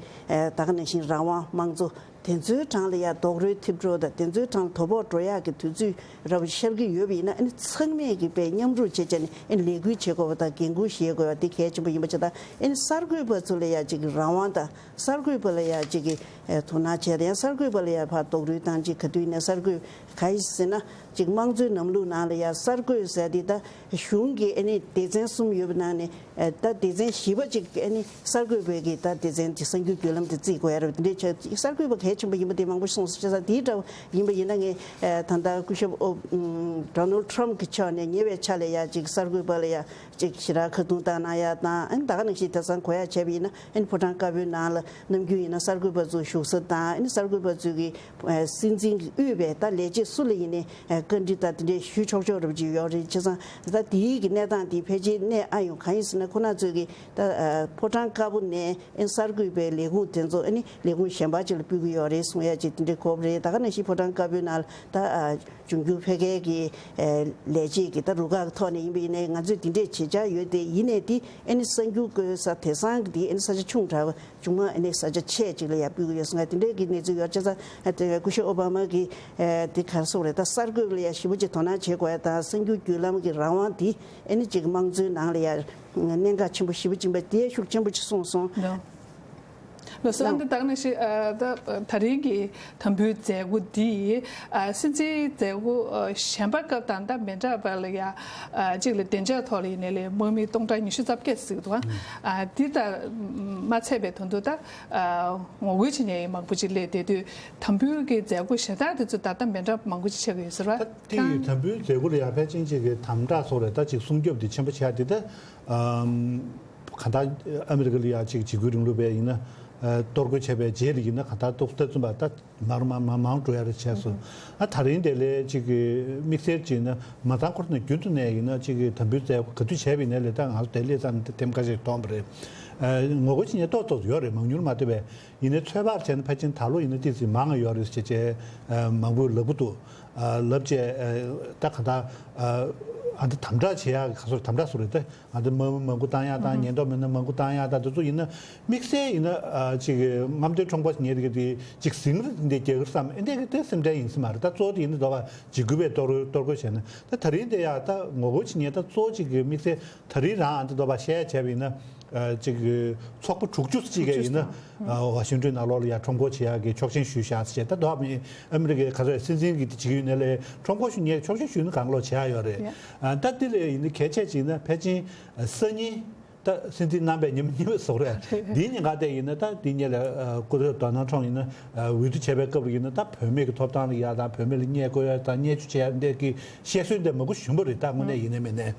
ད་ག་ནང་བཞིན་རང་དབང་། དམངས་གཙོ། དེ་ཚོའི་གྲས་ལ་ཡ་རྡོག་རོལ་ཐེབས་འགྲོ་དང་། དེ་ཚོའི་གྲས་ལ་དོ་ཕོག་འགྲོ་ཡག་གི་དུས་ཚོད་རབ་ཤར་གྱི་ཡོད་པ་ཡིན་ན། ཨ་ནི་ཚང་མས་ཀྱི་དཔེ་མཉམ་རུབ་བྱས་བྱས་ནས་ཨ་ནི་ལས་འགུལ་བྱེད་དགོས་པ་དང་། འགན་འཁུར་བཞེས་དགོས་པ་དེ་གལ་ཆེན་པོ་ཡིན་པ་བྱས། ད་ཨ་ནི་གསར་འགོད་པ་ཚོ་ལ་ཡ་ཅིག་རང་དབང་དང་། གསར་འགོད་པ་ལ་ཡ་ཅིག་གི་དོ་སྣང་བྱས། ད་ཡང་གསར་འགོད་པ་ལ་ཡ་ཕར་རྡོག་རོལ་བཏང་ཅིག་ག་དུས་ནས་གསར་འགོད་ག་ཡིན་ཟེར་ན། ཅིག་དམངས་གཙོའི་ལམ་ལུགས་ནང་ལ་ཡ་གསར་འགོད་ཟེར་དེ་ད་གཞུང་གི་ཨ་ནི་སྡེ་ཚན་གསུམ་ཡོད་པའི་ནང་ནས། ད་སྡེ་ཚན་བཞི་པ་ཅིག་ཨ་ནི་གསར་འགོད་པའི་གི་ད་སྡེ་ཚན་དེ་གསར་འགྱུར་བརྒྱུད་ལམ་དེ་བརྩི་དགོས་ཡ་རེད། དེ་འདྲའི་ཆ་གསར་འགོད་པ་གལ་ཆེན་པོ་ཡིན་པ་དེ་མང་པོ་གསུངས་སོང་། བྱས་ཙང་དེའི་འདྲ་བ་ཡིན་པ་ཡིན་ན། ངས་ད་ལྟ་སྐུ་ཞབས་ཨོ་ཨམ་Donald Trump་གི་ཕྱོགས་ནས་ཉེ་བའི་ཆ་ལ་ཡ་ཅིག་གསར་འགོད་པ་ལ་ཡ་ཅིག་ཞེ་དྲག་ཁ་རྡུང་བཏང་གནང་ཡ་དང་། ཨ་ནི་ད་ག་ནང་བཞིན་དེང་སང་གོ་ཡ་བྱས་པ་ཡིན་ན། ཨ་ནི་ཕོ་བྲང་དཀར་པོའི་ནང་ལ་ནམ་རྒྱུན་ཡིན་ན་གསར་འགོད་པ་ཚོ་བཞུགས་ས་དང་། ཨ་ནི་གསར་འགོད་པ་ཚོས་ཀྱི་སྲིད་འཛིན་གྱིས་དབུས་པའི་ད་ལས་བྱེད་སུ་ལ་ཡིན་ནའི་བཀའ་འདྲི་ད་དེ་འདྲའི་ཞུ་ཆོག་ཆོག་རབ་ཅིག་ཡོད་རེད། བྱས་ཙང་ད་དེའི་གི་གནས་སྟངས་དེ་ཕལ་ཆེར་གནད་ཨ་ཡོང་གང་ཡིན་ཟེར་ན། ཁོ་ན་ཚོས་ཀྱི་ད་ཕོ་བྲང་དཀར་པོ་ནས་ཨ་ནི་གསར་འགོད་པའི་ལས་ཁུངས་དེ་ཚོ་ཨ་ནི་ལས་ཁུངས་གཞན་པ་ཅིག་ལ་སྤོ་གི་ཡོད་རེད་གསུང་ཡ་ཅིག་དེ་འདྲའི་གོ་བ་རེད། ད་ག་ནང་བཞིན་ཕོ་བྲང་དཀར་པོའི་ནང་ལ་ད་འབྱུང་འགྱུར་འཕེལ་རྒྱས་ཀྱི་ལས་བྱེད་ཀྱི་ད་རུ་ཁག་གི་ཐོག་ནས་ཡིན་པ་ཡིན་ནའི་ང་ཚོས་དེ་འདྲས་བྱེད་འཆར་ཡོད་དེ། ཡིན་ནའི་དེ་ཨ་ནི་གསར་འགྱུར་བཀོད་ས་དེང་སང་གི་དེ་ཨ་ནི་ས་ཆ་ཆུང་དྲགས་པ། བྱུང་མ་ཨ་ནི་ས་ཆ་ཆེ་ཅིག་ལ་ཡར་སྤོ་གི་ཡོད་ཟེར་ང་དེ་འདྲའི་གི་གནས་ཚུལ་ཡོད། བྱས་ཙང་ཨ་དེ་སྐུ་ཞབས་ཨོ་བྷ་མ་གིས་ཨ་དེ་ག་རེ་ཟེར་དགོས་རེད། ད་གསར་འགོད་ལ་ཡ་ཞེ་པོ་ཅིག་དོ་སྣང་བྱེད་དགོས་ཡ་དང་། གསར་འགྱུར་བརྒྱུད་ལམ་གྱི་རང་དབང་དེ་ཨ་ནི་ཅིག་དམངས་གཙོའི་ནང་ལ་ཡ་གནད་འགག་ཆེན་པོ་ཞེ་པོ་ཅིག་ཡིན་པ་དེ་ཤུགས་ཆེན་པོ་ཅིག་གསུངས་སོང་། ལགས་སོ། ཨ་ནི་ད་ག་ནང་བཞིན་ཨ་ད་ད་རིང་གི་དམ་འབུལ་མཛད་སྒོ་འདི་ཨ་སྲིད་འཛིན་མཛད་སྒོ་ཨ་གཞན་པ་སྐབས་དང་ད་མི་འདྲ་བ་ལ་ཡ། ཨ་གཅིག་ལ་བདེ་འཇགས་ཐོག་ལ་ཡིན་ནའི་ལས་དམག་མི་སྟོང་ཕྲག་ཉི་ཤུ་རྩ་བརྒྱད་ཟེར་གི་འདུག་ཨ། ཨ་འདི་ལྟར་མ་ཚད་པའི་དོན་དུ་ད་ཨ་ངོ་རྒོལ་བྱེད་མཁན་མང་པོ་ཅིག་སླེབས་བསྡད་དུས། དམ་འབུལ་གྱི་མཛད་སྒོ་གཞན་དག་དེ་ཚོ་ད་ལྟ་མི་འདྲ་མང་པོ་ཅིག་ཆགས་ཀྱི་ཡོད་ཟེར་བ། ད་དེ་ཡི་དམ་འབུལ་མཛད་སྒོ་ལ་ཡང་ཕལ་ཆེར་ཅིག་གི་དམ་དྲག་སོགས་རེད། ད་ཅིག་སྲུང་སྐྱོབ་དེ་ཆེན་པོ་བྱས་ཏེ། ད་ཨམ་གང་ལྟར་ཨ་མི་རི་ཀ་ལ་ཡང་ཅིག་འཇིགས་སྐུལ་རིང་ལུགས་པས་ཡིན་ན། ཨ་གཏོར་རྒོལ་བྱས་པའི་རྗེས་ལ་ཡིན་ན། གང་ལྟར་ཏོག་ཙམ་པ་ད། མར་མར་མར་མང་འགྲོ་ཡ་རེད་བྱས་སོང་། ཨ་ད་རིང་དེ་ལས་ཅིག་གི་དམིགས་བསལ་ཅིག་ན་མ་ཚང་ཁོ་ན་རྒྱུན་དུ་ནས་ཡིན་ན་ཅིག་གི་དམ་འབུལ་མཛད་སྒོ་ག་དུས་བྱས་པ་ཡིན་ནའི་ལས། ད་ང་ཚོ་དེ་སླེབས་ཙམ་དེ་ཐེངས་ཁ་ཤས་མཐོང་བ་རེད། ཨ་ངོ་རྒོལ་བྱེད་མཁན་ཏོག་ཙམ་ཡོད་རེད། མང་ཉུང་མ་གཏོགས་པས། ཡིན་ནའི་ཚོད་དཔག་བྱས་ན་ཕལ་ཆེར་ད་ལོ་ཡིན་ན་ཏོག་ཙམ་མང་ང་ཡོད་རེད་ཟེར་བྱས། ཨ་མང་པོས་ལབ་ཀྱི་འདུག་ཨ་ལབ་བྱས། ཨ་ད་གང་ལྟར་ཨ་ཨ་འདི་དམ་དྲག་བྱེད་ཡག་ག་ཚོད་དམ་དྲག་སོགས་རེད། ད། ང་ཚོ་དམག་མི་མང་པོ་བཏང་ཡག་དང་། ཉེན་རྟོག་མི་སྣ་མང་པོ་བཏང་ཡག་དང་། དེ་ཚོ་ཡིན་ན་དམིགས་བསལ་ཡིན་ན་ཨ་ཅིག་རྔམ་སྟོན་ཁྲོམ་སྐོར་ཉེ་རིགས་དེ་ཅིག་ཟིང་ར་འདི་རྒྱག་གི་བསམ། ཨེ་འདྲས་ཀྱི་དེ་སེམས་ཁྲལ་ཡིན་ས་མ་རེད། ད་གཙོ་བོ་དེ་ཡིན་ན་དོ་བ་འཇིགས་སྐུལ་བས་གཏོར་གཏོར་རྒོལ་བྱས་ན། ད་ད་རིང་དེ་ཡ་ད་ངོ་རྒོལ་བྱེད་མཁན་ད་གཙོ་བོ་ཅིག་གི་དམིགས་བསལ་ད་རིང་རང་ཨ་འདི་དོ་བ་བཤད་ཡ་བྱས་པ་ཡིན་ན། ཨ་ཅིག་ཚོགས་པ་དྲུག་ཅུ་ཅིག་ག་ཡིན་ན། ཨ་ཝ་ཤིང་ཏོན་ནང་ལོགས་ལ་ཡ་ཁྲོམ་སྐོར་བྱེད་ཡག་གི་ཆོག་མཆན་ཞུས་བཞག་ཟེར་བྱས། ད་དོ་བ་ཨ་མི་རི་ཀའི་ག་ཚོད་སྲིད་འཛིན་གྱི་དེ་བྱེད་ཀྱི་ཡོད་ནའི་ལས། ཁྲོམ་སྐོར་ཞུ་མཁན་ཆོག་མཆན་ཞུས་ན་གང་ལོག་བྱེད་ཡག་ཡོད་རེད། ཡ། ཨ་ད་དེ་ལས་ཡིན་ན་གལ་ཆེ་ཅིག་ཡིན་ན་ཕལ་ཆེར་སང་ཉིན། ད་སྲིད་འཛིན་རྣམ་པའི་ཉི་མ་གཉིས་པ་སོགས་རེད། འདིའི་ཉིན་ག་དེ་ཡིན་ན། ད་འདི་ཉིན་ལ་ཨ་སྐུ་ཞབས་ཌོ་ནལ་ཊམ་ཡིན་ན་ཨ་འོས་བསྡུ་བྱས་པའི་སྐབས་ལ་ཡིན་ན། ད་བུད་མེད་ཀྱི་ཐོབ་ཐང་ལ་ཡ་དང་། བུད་མེད་ལ་བསྙད་བཀུར་ཡ་དང་། བརྙས་བཅོས་བྱས་ཡ་འདི་གི་བཤད་སྲོལ་འདི་མང་པོ་ཞིག་ཡོད་པ་རེད། ད་དངོས་གནས་ཡིན་ནའི་མིན་ནའི།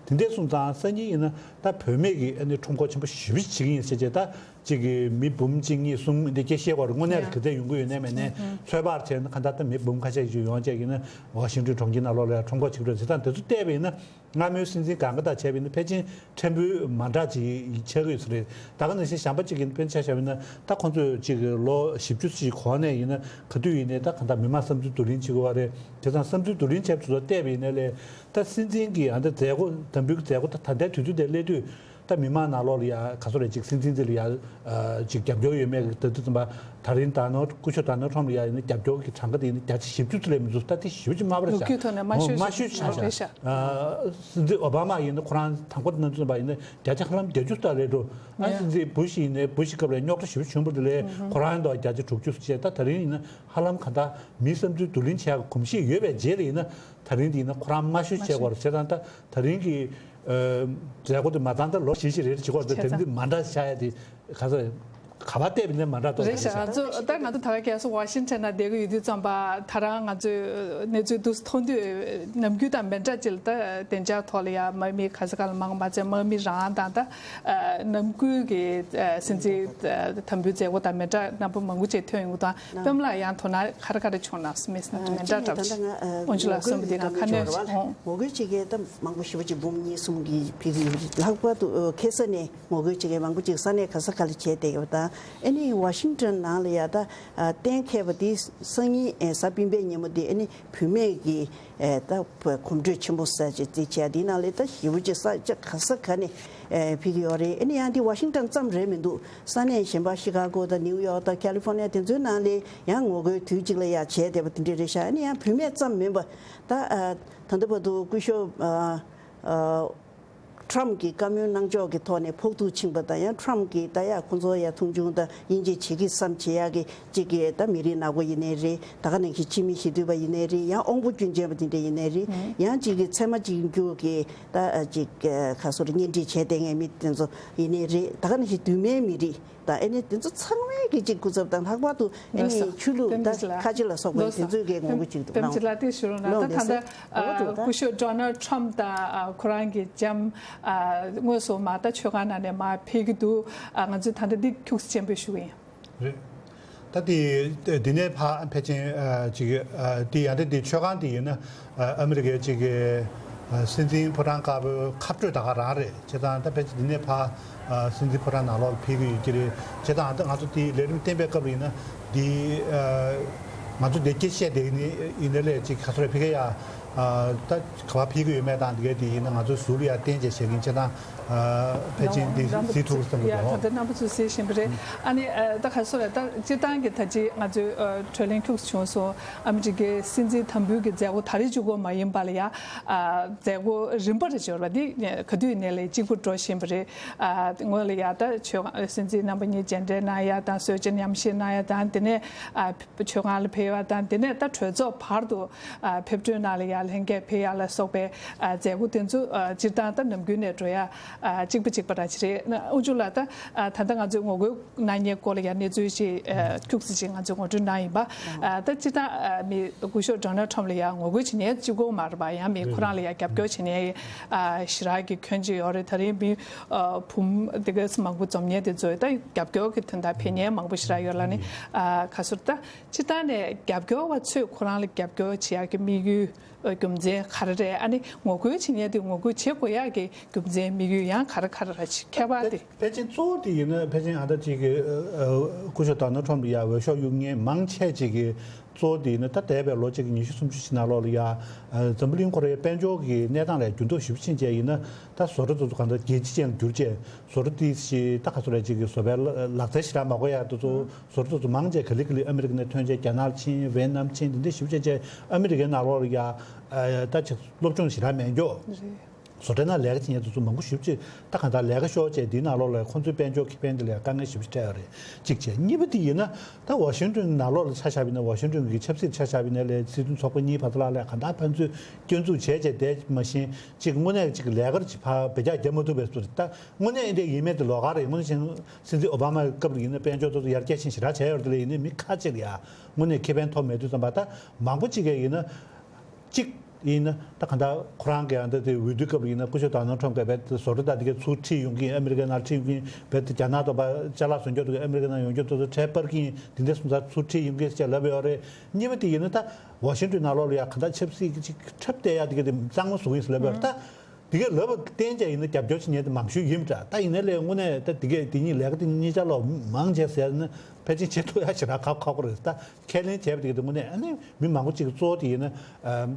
དེ་འདྲས་སོང་ཙང་སང་ཉིན་ཡིན་ན་ད་བུད་མེད་ཀྱི་ཨ་ནི་ཁྲོམ་སྐོར་ཆེན་པོ་ཞེ་པོ་ཅིག་བྱེད་ཀྱི་ཡིན་ཟེར་བྱས། ད་ཅིག་གི་མི་འབུམ་གཅིག་གཉིས་གསུམ་འདི་སྐད་བཤད་དགོས་རེད། དངོས་གནས་ལ་ག་ཚད་ཡོང་གི་ཡོད་ནའི་མིན་ནའི། ཚོད་དཔག་བྱས་ན་གང་ལྟར་ད་མི་འབུམ་ཁ་ཤས་ཤིག་ཡོང་བྱས་ཡིན་ན། ཝ་ཤིང་ཏོན་གྲོང་ཁྱེར་ནང་ལོགས་ལ་ཡ་ཁྲོམ་སྐོར་བྱེད་ཀྱི་རེད་ཟེར། ད་དེ་ཚོ་བལྟས་པ་ཡིན་ན། སྔ་མོའི་སྲིད་འཛིན་གང་ག་དང་བྱས་པ་ཡིན་ན་ཕལ་ཆེར་ཕྲན་བུ་མ་འདྲ་ཅིག་ཆགས་ཀྱི་ཡོད་ས་རེད། ད་ག་ནང་བཞིན་གཞན་པ་ཅིག་གི་དཔེར་ན་ཆ་བཞག་པ་ཡིན་ན། ད་ཁོང་ཚོས་ཅིག་ལོ་བཞི་བཅུ་ཅིག་གོང་ནས་ཡིན་ན་ག་དུས་ཡིན་ནའི་ད་གང་ལྟར་མི་མང་བསམ་ཚུལ་བསྡུ་ལེན་བྱེད་དགོས་པ་རེད། དེ་ཙང་བསམ་ཚུལ་བསྡུ་ལེན་བྱས་པ་ཚོ་བལྟས་པ་ཡིན་ནའི་ལས། ད་སྲིད་འཛིན་གྱི་ཨ་འདི་མཛད་སྒོ། དམ་འབུལ་གྱི་མཛད་སྒོ་ད་ད་ལྟའི་དུས་ཚོད་དེ་སླེབས་དུས། ད་མི་མང་ནང་ལོགས་ལ་ཡ་ག་ཚོད་རེད། ཅིག་སྲིད་འཛིན་དེ་ལ་ཡ་ཅིག་རྒྱབ་སྐྱོར་ཡོད་མེད་ད་དུ་ཙམ་པ། ད་རིང་ད་ནོར་སྐུ་ཞབས་ད་ནོར་ཁྲོམ་ལ་ཡ་ཡིན་ན་རྒྱབ་སྐྱོར་གྱི་གྲངས་ཀ་དེ་ཡིན་ན་བརྒྱ་ཆ་བཞི་བཅུ་ཙམ་ལས་མི་འདུག་ད་དེ་ཞེ་པོ་ཅིག་དམའ་བ་རེད་ཤག་ལོ་རྒྱུས་ཐོག་ནས་དམའ་ཤོས་ཤག་དམའ་ཤོས་ཆགས་ཤག་རེད་ཤག་སྲིད་འཛིན་ཨོ་བྷ་མ་ཡིན་ན་ཁོ་རང་དང་པོ་ན་ཙམ་པ་ཡིན་ན་བརྒྱ་ཆ་ཧ་ལམ་བརྒྱད་ཅུ་ཙམ་རེད་འགྲོ། ཨ་སྲིད་འཛིན་བུ་ཤི་ཡིན་ནའི་བུ་ཤི་སྐབས་ལ་རྙོག་དྲ་ཞེ་པོ་བྱུང་བ་དེ་ལས་ཁོ་རང་ཡིན་དོ་བརྒྱ་ཆ་དྲུག་ཅུ་བྱས། ད་ད་རིང་ཡིན་ན་ཧ་ལམ་ག་ད་མིའི་བསམ་ཚུལ་བསྡུ་ལེན་བྱེད་ཡག་གོམས་གཤིས་ཡོད་པའི་རྗེས་ལ་ཡིན་ན་ད་རིང་དེ་ཡིན་ན་ཁོ་རང་དམའ་ཤོས་བྱས་པ་རེད། བྱས་ཙང་ད་ད་རིང་གི་མཛད་སྒོ་དེ་མ་ཚང་ད་ལོ་བཞི་བཞི་རེ་རེ་བྱེད་དགོས་རེད། ད་དེ་འདི་མ་འདྲ་ཆགས་ཡ་དེ་ག་ཚོད་ག་པར་བལྟས་པ་ཡིན་ན་མ་འདྲ་འདུག་རེད་ཤག་ང་ཚོ་ད་ང་ཚོ་ད་ག་རྒྱལ་སོ་ཝ་ཤིང་ཊོན་ན་བསྡད་ཀྱི་ཡོད་དུས་ཙམ་པ་ད་རང་ང་ཚོས་གནས་ཚུལ་འདུག་མཐོང་དུས་ནམ་རྒྱུན་དང་མི་འདྲ་ཅིག་ལ་ད་བདེ་འཇགས་ཐོག་ལ་ཡ་དམག་མི་ག་ས་ག་ལ་མང་མ་ཚད་དམག་མི་རང་དང་ད་ནམ་རྒྱུན་གྱི་སྲིད་འཛིན་དམ་འབུལ་མཛད་སྒོ་དང་མི་འདྲ་རྣམ་པ་མང་པོ་ཅིག་ཐོན་ཡོང་གི་འདུག་པད་མ་ལགས་ཡང་དོ་སྣང་ག་རེ་ག་རེ་བྱུང་ན་མི་འདྲ་འདྲ་ཨོན་ཅི་ལགས་གསུངས་པ་འདི་ང་ཁ་སྣོན་ཞིག་ངོ་རྒོལ་བྱེད་མཁན་ད་མང་པོ་ཞེ་པོ་ཅིག་འབུམ་གཉིས་གསུམ་གྱིས་ཕེབས་ཀྱི་ཡོད་རེད། ལྷག་པར་དུ་ཁ་ས་ནས་ངོ་རྒོལ་བྱེད་མཁན་མང་པོ་ཅིག་ས་གནས་ག་ས་ག་ལ་བྱས་བསྡད་ཡོད་པ་དང་། ཨ་ནི་ཝ་ཤིང་ཊོན་ནང་ལ་ཡ་ད་གཏན་འཁེལ་བ་དེ་སང་ཉིན་གཟའ་སྤེན་པའི་ཉིན་མོ་དེ་ཨ་ནི་བུད་མེད་ཀྱི་ད་གོམ་བགྲོད་ཆེན་པོ་ཟེར་ཅིག་དེ་བྱས། དེའི་ནང་ལ་ད་ཞེ་པོ་ཅིག་ས་ཆ་ག་ས་ག་ནས་ཕེབས་ཀྱི་ཡོད་རེད། ཨ་ནི་ཡང་དེ་ཝ་ཤིང་ཊོན་ཙམ་རེད་མི་འདུག་ས་གནས་གཞན་པ་ཤི་ཀ་གོ་དང་ནིའུ་ཡོག་དང་ཁ་ལི་ཧྥོ་ནི་ཡ་དེ་ཚོའི་ནང་ལ་ཡང་ངོ་རྒོལ་དུས་གཅིག་ལ་ཡ་བྱས་བསྡད་པ་དེ་འདྲ་རེད་ཤག་ཨ་ནི་ཡང་བུད་མེད་ཙམ་མིན་པ་ད་ད་ལྟ་བར་དུ་སྐུ་ཞབས་ཨ་ཨ། ཊམ་གྱིས་བཀའ་མོལ་གནང་ཕྱོགས་ཀྱི་ཐོག་ནས་ཕོག་ཐུག་ཕྱིན་པ་དང་། ཡང་ཊམ་གྱིས་ད་ཡ་ཁོང་ཚོ་ཡ་མཐོང་ཆུང་དང་དབྱེ་འབྱེད་བྱེད་ཀྱི་བསམ་བྱེད་ཡག་གི་གཅིག་གི་ད་མི་རིགས་ནག་པོ་ཡིན་ནའི་རེད། ད་ག་ནང་བཞིན་ཕྱི་མི་ཞི་དུལ་བ་ཡིན་ནའི་རེད། ཡང་དབང་པོ་སྐྱོན་ཅན་པ་དེ་འདྲ་ཡིན་ནའི་རེད། ཡང་གཅིག་གི་ཚད་མ་གཅིག་གྱུར་གྱི་ད་གཅིག་ག་སོ་རེ་གཉེན་སྒྲིག་བྱས་བསྡད་མཁན་མི་དེ་ཚོ་ཡིན་ནའི་རེད། ད་ག་ནང་བཞིན་གདོད་མའི་མི་རིགས་དང་ཨ་ནི་དེ་ཚོ་ཚང་མའི་གི་གཅིག་སྐུ་ཚབ་དང་ལྷག་པར་དུ་ཨ་ནི་ཆོས་ལུགས་དང་ཁ་ཆེ་ལ་སོགས་པ་དེ་ཚོའི་གི་ངོ་རྒོལ་གཅིག་འདུག་གནང་། ལོ་སོ། ད་ད་ལྟ་སྐུ་ཞབས་ཌོ་ནལ་ཊམ་དང་ཁོ་རང་གི་ལྕམ་དངོས་སུ་མ་ད་ཆོས་ཁང་ནང་ནས་མ་ཕེབས་ཀྱི་འདུག་ང་ཚོས་ད་ལྟ་འདི་ཁྱུག་ཙམ་ཅན་པོ་ཞུ་གི་ཡིན། རེད། ད་དེ་འདི་ནས་ཕ་ཕལ་ཆེར་ཅིག་དེ་ཡང་དེ་དེ་ཆོས་ཁང་དེ་ཡིན་ན་ཨ་མི་རི་ཀའི་ཅིག་སྲིད་འཛིན་ཕོ་བྲང་དཀར་པོའི་ཁ་སྤྲོད་ད་ག་རང་རེད། བྱས་ཙང་ད་ཕལ་ཆེར་འདི་ནས་ཕ་སྲིད་འཛིན་ཕོ་བྲང་ནང་ལོགས་ལ་ཕེབས་ཀྱི་ཡོད་ཀྱི་རེད། བྱས་ཙང་ད་ང་ཚོ་དེ་ལས་རིམ་བསྟན་པའི་སྐབས་ལ་ཡིན་ན་འདི་ང་ཚོ་འདི་སྐད་བཤད་བསྡད་ནི་ཡིན་ན་ལས་ཅིག་ག་ཚོད་རེ་ཕ་གི་ཡ་ད་ག་པར་ཕེབས་ཀྱི་ཡོད་མེད་དང་འདི་གའི་དེ་ཡིན་ན་ང་ཚོ་ཟུར་ལ་ཡ་བསྟན་བྱས་བྱེད་ཀྱིན་བྱས་ཙང་ཕལ་ཆེར་འདི་གཟིགས་ཐུབ་བསམ་གྱི་འདུག་ད་ལྟ་རྣམ་པ་ཚོས་གཟིགས་བཞིན་པ་རེད། ཨ་ནི་ད་ག་ཚོད་རེད། ད་སྤྱིར་བཏང་གི་ད་ཅི་ང་ཚོའི་གྲོས་གླེང་ཁྱུག་ཙམ་བྱུང་སོང་། ཨ་མི་རི་ཀའི་སྲིད་འཛིན་དམ་འབུལ་གྱི་མཛད་སྒོ་ད་རེས་གཅིག་པོ་མ་ཡིན་པ་ལ་ཡ་མཛད་སྒོ་རིམ་པ་རེ་འབྱོར་བ་འདི་ག་དུས་ནས་ལས་གཅིག་པུ་འགྲོ་བཞིན་པ་རེད། སྔོན་ལ་ཡ་ད་ཆོས་སྲིད་འཛིན་རྣམ་པ་གཉིས་མཇལ་འཕྲད་གནང་ཡ་དང་གསོལ་ཇ་མཉམ་བཞེས་གནང་ཡ་དང་། དེ་ནས་ཆོས་ཁང་ལ་ཕེབས་ཡ་དང་། དེ་ནས་ད་གྲོས་ཚོགས་བར་དུ་ཕེབས་བསུ་གནང་ལ་ཡ་ལྷན་རྒྱས་ཕེབས་ཡ་ལ་སོགས་པའི་མཛད་སྒོ་དེ་ཚོ་སྤྱིར་བཏང་ད་ནམ་རྒྱུན་ནས་འགྲོ་ཡ་གཅིག་པ་གཅིག་པ་ར་ཅི་རེད། དབུ་འཇུག་ལགས། ད་ད་ལྟ་ང་ཚོས་ངོ་རྒོལ་གནང་མཁན་སྐོར་ལ་ཡང་གནས་ཚུལ་ཞིག་ཁྱུག་ཙམ་ཞིག་ང་ཚོས་ངོ་སྤྲོད་གནང་ཡིན་པ། ད་སྤྱིར་བཏང་མི་སྐུ་ཞབས་ཌོ་ནལ་ཊམ་ལ་ཡང་ངོ་རྒོལ་བྱེད་མཁན་གཅིག་པོ་མ་རེད་པ། ཡང་མི་ཁོ་རང་ལ་ཡང་རྒྱབ་སྐྱོར་བྱེད་མཁན་ཞེ་དྲག་གི་ཁྱོན་ཅིག་ཡོད་རེད། ད་རིང་མི་བུ་མོ་དེ་ག་མང་པོ་འཛོམས་མཁན་དེ་ཚོས་ད་རྒྱབ་སྐྱོར་གྱི་དོན་དག་ཕེབས་མཁན་མང་པོ་ཞེ་དྲག་ཡོད་ལ་ནི། ག་ཚོད་ད་སྤྱིར་བཏང་ནས་རྒྱབ་སྐྱོར་བ་ཚོས་ཁོ་རང་ལ་རྒྱབ་སྐྱོར་བྱེད་ཡག་གི་དམིགས་ཡུལ་རྒྱུ་མཚན་ག་རེ་རེད། ཨ་ནི་ངོ་རྒོལ་བྱེད་མཁན་དེ་ངོ་རྒོལ་བྱེད་དགོས་ཡག་གི་རྒྱུ་མཚན་དམིགས་ཡུལ་ཡང་ག་རེ་ག་རེ་རེད། ཁྱད་པར་དེ། ཕལ་ཆེར་གཙོ་བོ་དེ་ཡིན་ན་ཕལ་ཆེར་ཨ་ད་ཅིག་གི་སྐུ་ཞབས་ཌོ་ནལ་ཊམ་ལ་ཡ་འོས་ཤོག་གཡུག་མཁན་མང་ཆེ་ཅིག་གི་གཙོ་བོ་དེ་ཡིན་ན་ད་འདས་པའི་ལོ་གཅིག་གི་ཉི་ཤུ་སུམ་ཅུ་ཅིག་ནང་ལོགས་ལ་ཡ་འཛམ་བུ་གླིང་ཁོ་རའི་དཔལ་འབྱོར་གྱི་གནས་སྟངས་ལ་འགྱུར་ལྡོག་ཞེ་པོ་ཕྱིན་བྱས་ཡིན་ན་ད་བཟོ་གྲྭ་དེ་ཚོ་གང་ལྟར་རྒྱལ་སྤྱི་ཅན་ལ་གྱུར་བྱས་བཟོ་གྲྭ་དེ་ཞིག་ད་ག་ཚོད་རེད་ཅིག་གི་བཟོ་པའི་ལག་རྩལ་ཞེ་དྲག་མ་དགོས་ཡ་དེ་ཚོ་བཟོ་གྲྭ་དེ་ཚོ་མང་ཆེ་ག་ལེ་ག་ལེ་ཨ་མི་རི་ཀ་ནས་ཐོན་བྱས་རྒྱ་ནག་ལ་ཕྱིན། ཝེ་ནམ་ཕྱིན། དེ་འདྲ་ཞེ་པོ་ཅིག་བྱས་ཨ་མི་རི་ཀའི་ནང་ལོགས་ལ་ཡ་ད་ཅིག་སློབ་སྦྱོང་ཞེ་དྲག་མེད་མགྱོགས། བཟོ་གྲྭའི་ནང་ལས་ཀ་བྱེད་མཁན་དེ་ཚོ་མང་པོ་ཞེ་པོ་ཅིག་ད་གང་ལྟར་ལས་ཀ་ཤོར་བྱས་འདིའི་ནང་ལོགས་ལ་ཁོང་ཚོའི་དཔལ་འབྱོར་ཁེ་ཕན་དེ་ལ་དཀའ་ངལ་ཞེ་པོ་ཅིག་འཕྲད་ཡོད་རེད། གཅིག་བྱས། གཉིས་པ་དེ་ཡིན་ན་ད་ཝ་ཤིང་ཏོན་ནང་ལོགས་ལ་ཆ་བཞག་པ་ཡིན་ན་ཝ་ཤིང་ཏོན་གྱི་ཆབ་སྲིད་ཆ་བཞག་པ་ཡིན་ན་ལས་སྲིད་དོན་ཚོགས་པ་གཉིས་བར་དུ་ལ་ལས་གང་ལྟར་ཕན་ཚུན་སྐྱོན་འཛུགས་བྱས་བྱས་བསྡད་མ་ཤེས་ཅིག་དངོས་གནས་ཅིག་ལས་ཀར་ཅིག་ཕར་བེད་སྤྱོད་རྒྱག་མ་ཐུབ་པའི་བཟོ་རེད། ད་དངོས་གནས་འདི་ཡིན་མེད་དེ་ལོགས་ཀ་རེད། དངོས་གནས་བྱས་ན་སྲིད་འཛིན་ཨོ་བྷ་མའི་སྐབས་ལ་ཡིན་ན་དཔལ་འབྱོར་དེ་ཚོ་ཡར་རྒྱས་ཤིང་ཞེ་དྲག་བྱས་ཡོད་རེད། དེ་ལ་ཡིན་ན་མི་ཁ་ཅིག་ལ་ཡ་དངོས་གནས་ཁེ་ཕན་ཐོབ་མེད་དུས་ཙམ་པ་ད་མང་པོ་ཅིག་གིས་ཡིན་ན། གཅིག་ཡིན་ན་ད་གང་ལྟར་ཁོ་རང་གི་ཨ་འདི་དེ་འོས་བསྡུའི་སྐབས་ལ་ཡིན་ན་སྐུ་ཞབས་ཌོ་ནལ་ཊམ་གྱིས་རྦད་དེ་བཟོ་གྲྭ་དང་དེ་གའི་ཚུར་ཁྲིད་ཡོང་གིན། ཨ་མི་རི་ཀའི་ནང་ཁྲིད་ཡོང་གིན། རྦད་དེ་རྒྱ་ནག་དང་པ་ཅ་ལག་བཟོ་མཁན་དེ་གའི་ཨ་མི་རི་ཀའི་ནང་ཡོང་རྒྱུ་དེ་ཚོ་ཁྲལ་སྤར་གིན། དེ་འདྲ་སོང་ཙང་ཚུར་ཁྲིད་ཡོང་གིན་ཟེར་ལབ་ཡོད་རེད། གཉིས་པ་དེ་ཡིན་ན་ད་ཝ་ཤིང་ཏོན་ནང་ལོགས་ལ་ཡ་གང་ལྟར་ཆབ་སྲིད་ཀྱི་ཅིག་འཁྲབ་བསྡད་ཡ་དེ་གའི་དེ་གཙང་མ་བཟོ་གིན་ཟེར་ལབ་ཡོད་རེད། ད་དེ་གའི་ལབ་པ་བསྟན་བྱས་ཡིན་ན་རྒྱབ་སྐྱོར་བྱེད་མཁན་དེ་མང་ཤོས་ཡིན་པ་འདྲ། ད་ཡིན་ན་ལས་དངོས་གནས་ད་དེ་གའི་དེ་གཉིས་ལས་ཀ་དེ་གཉིས་ཆ་ལོག་མང་བྱས་ཟེར་ན་ཕལ་ཆེར་བྱེད་ཐུབ་ཡ་ཞེ་དྲག་ཁག་ཁག་པོ་རེད། ད་ཁས་ལེན་བྱས་པ་དེ་གའི་དེ་དངོས་གནས་ཨ་ནི་མི་མང་པོ་ཅིག་གིས་གཙོ་བོ་དེ་ཡིན་ན་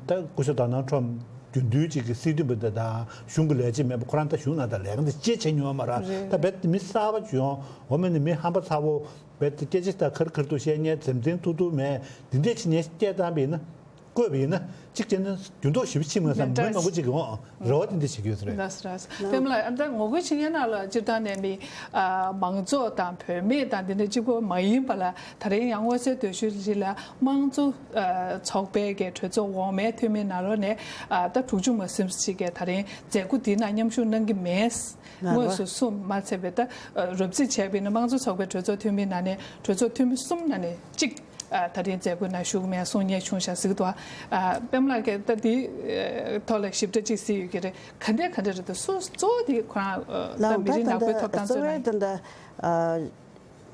ད་སྐུ་ཞབས་ཌོ་ནལ་ཊམ་ རྒྱུན་མཐུད་ཅིག་གི་སྲིད་དོན་པ་འདི་དང་གཞུང་གི་ལས་བྱེད་མེད་པ་ཁོ་རང་ད་གཞུང་ནང་ད་ལས་ཀ་འདི་ཅི་བྱེད་མྱོང་བ་མ་རེད། རེད། ད་རྦད་དེ་མི་གསར་པ་ཅིག་ཡོང་འོ་མ་ནི་མི་ཧམ་པ་ཚ་བོ་རྦད་དེ་སྐད་ཆ་ད་ཁར་ཁར་དུ་བཤད་མཁན་འཛེམ་འཛེམ་ཐུག་ཐུག་མེད་འདི་འདྲས་ཅིག་ངས་སྐད་བཏང་བ་ཡིན་ན། བཀོད་པ་ཡིན་ན་གཅིག་བྱས་ན་འགྱུར་ལྡོག་ཞེ་པོ་ཕྱིན་མ་སོང་། མི་མང་པོ་ཅིག་གིས་འོ་རེ་བ་དེ་འདྲ་བྱེད་ཀྱི་ཡོད་ས་རེད། ལགས་སོ་ལགས་སོ། ཨ། པད་མ་ལགས་ཨ་ད་ངོ་རྒོལ་བྱེད་མཁན་ནང་ལ་སྤྱིར་བཏང་ནས་མི་ཨ་མང་ཚོགས་དང་བུད་མེད་དང་དེ་འདྲ་གཅིག་པོ་མ་ཡིན་པ་ལ་ད་རིང་ཡང་མངོན་གསལ་དོད་ཤོས་ཤིག་ལ་དམངས་གཙོ་ཨ་ཚོགས་པའི་གི་གྲོས་ཚོགས་འོག་མའི་འཐུས་མི་ནང་ལོགས་ནས་ཨ་ད་དྲུག་ཅུ་མ་ཟིན་པ་ཞིག་གིས་ད་རིང་མཛད་སྒོ་འདི་ནང་མཉམ་ཞུགས་གནང་གི་མེད། ངོས་སུ་གསུམ་མ་ཚད་པའི་ད་ཨ་རོབ་རྩིས་བྱས་པ་ཡིན་ན་དམངས་གཙོ་ཚོགས་པའི་གྲོས་ཚོགས་འཐུས་མི་ནང་ནས་གྲོས་ཚོགས་འཐུས་མི་གསུམ་ནང་ནས་གཅིག་ཨ་ད་རིང་མཛད་སྒོའི་ནང་ཞུགས་མེད་གསུང་མཁན་བྱུང་ཤག་ཟེར་གི་འདུག་ཨ་པད་མ་ལགས་ཀྱིས་ད་འདི་ཐོག་ལ་ཞིབ་ཕྲ་གཅིག་གཟིགས་ཡོད་ཀྱི་རེད། ག་འདྲས་ག་འདྲས་རེད་འདུག་སུ་གཙོ་བོ་དེ་ཁོ་རང་ད་ལའང་མི་རིགས་ད་ནག་པོའི་ད་ཐོབ་ཐང་གཙོ་བོ་རྩོད་ན། ད་ལྟ་ཨ་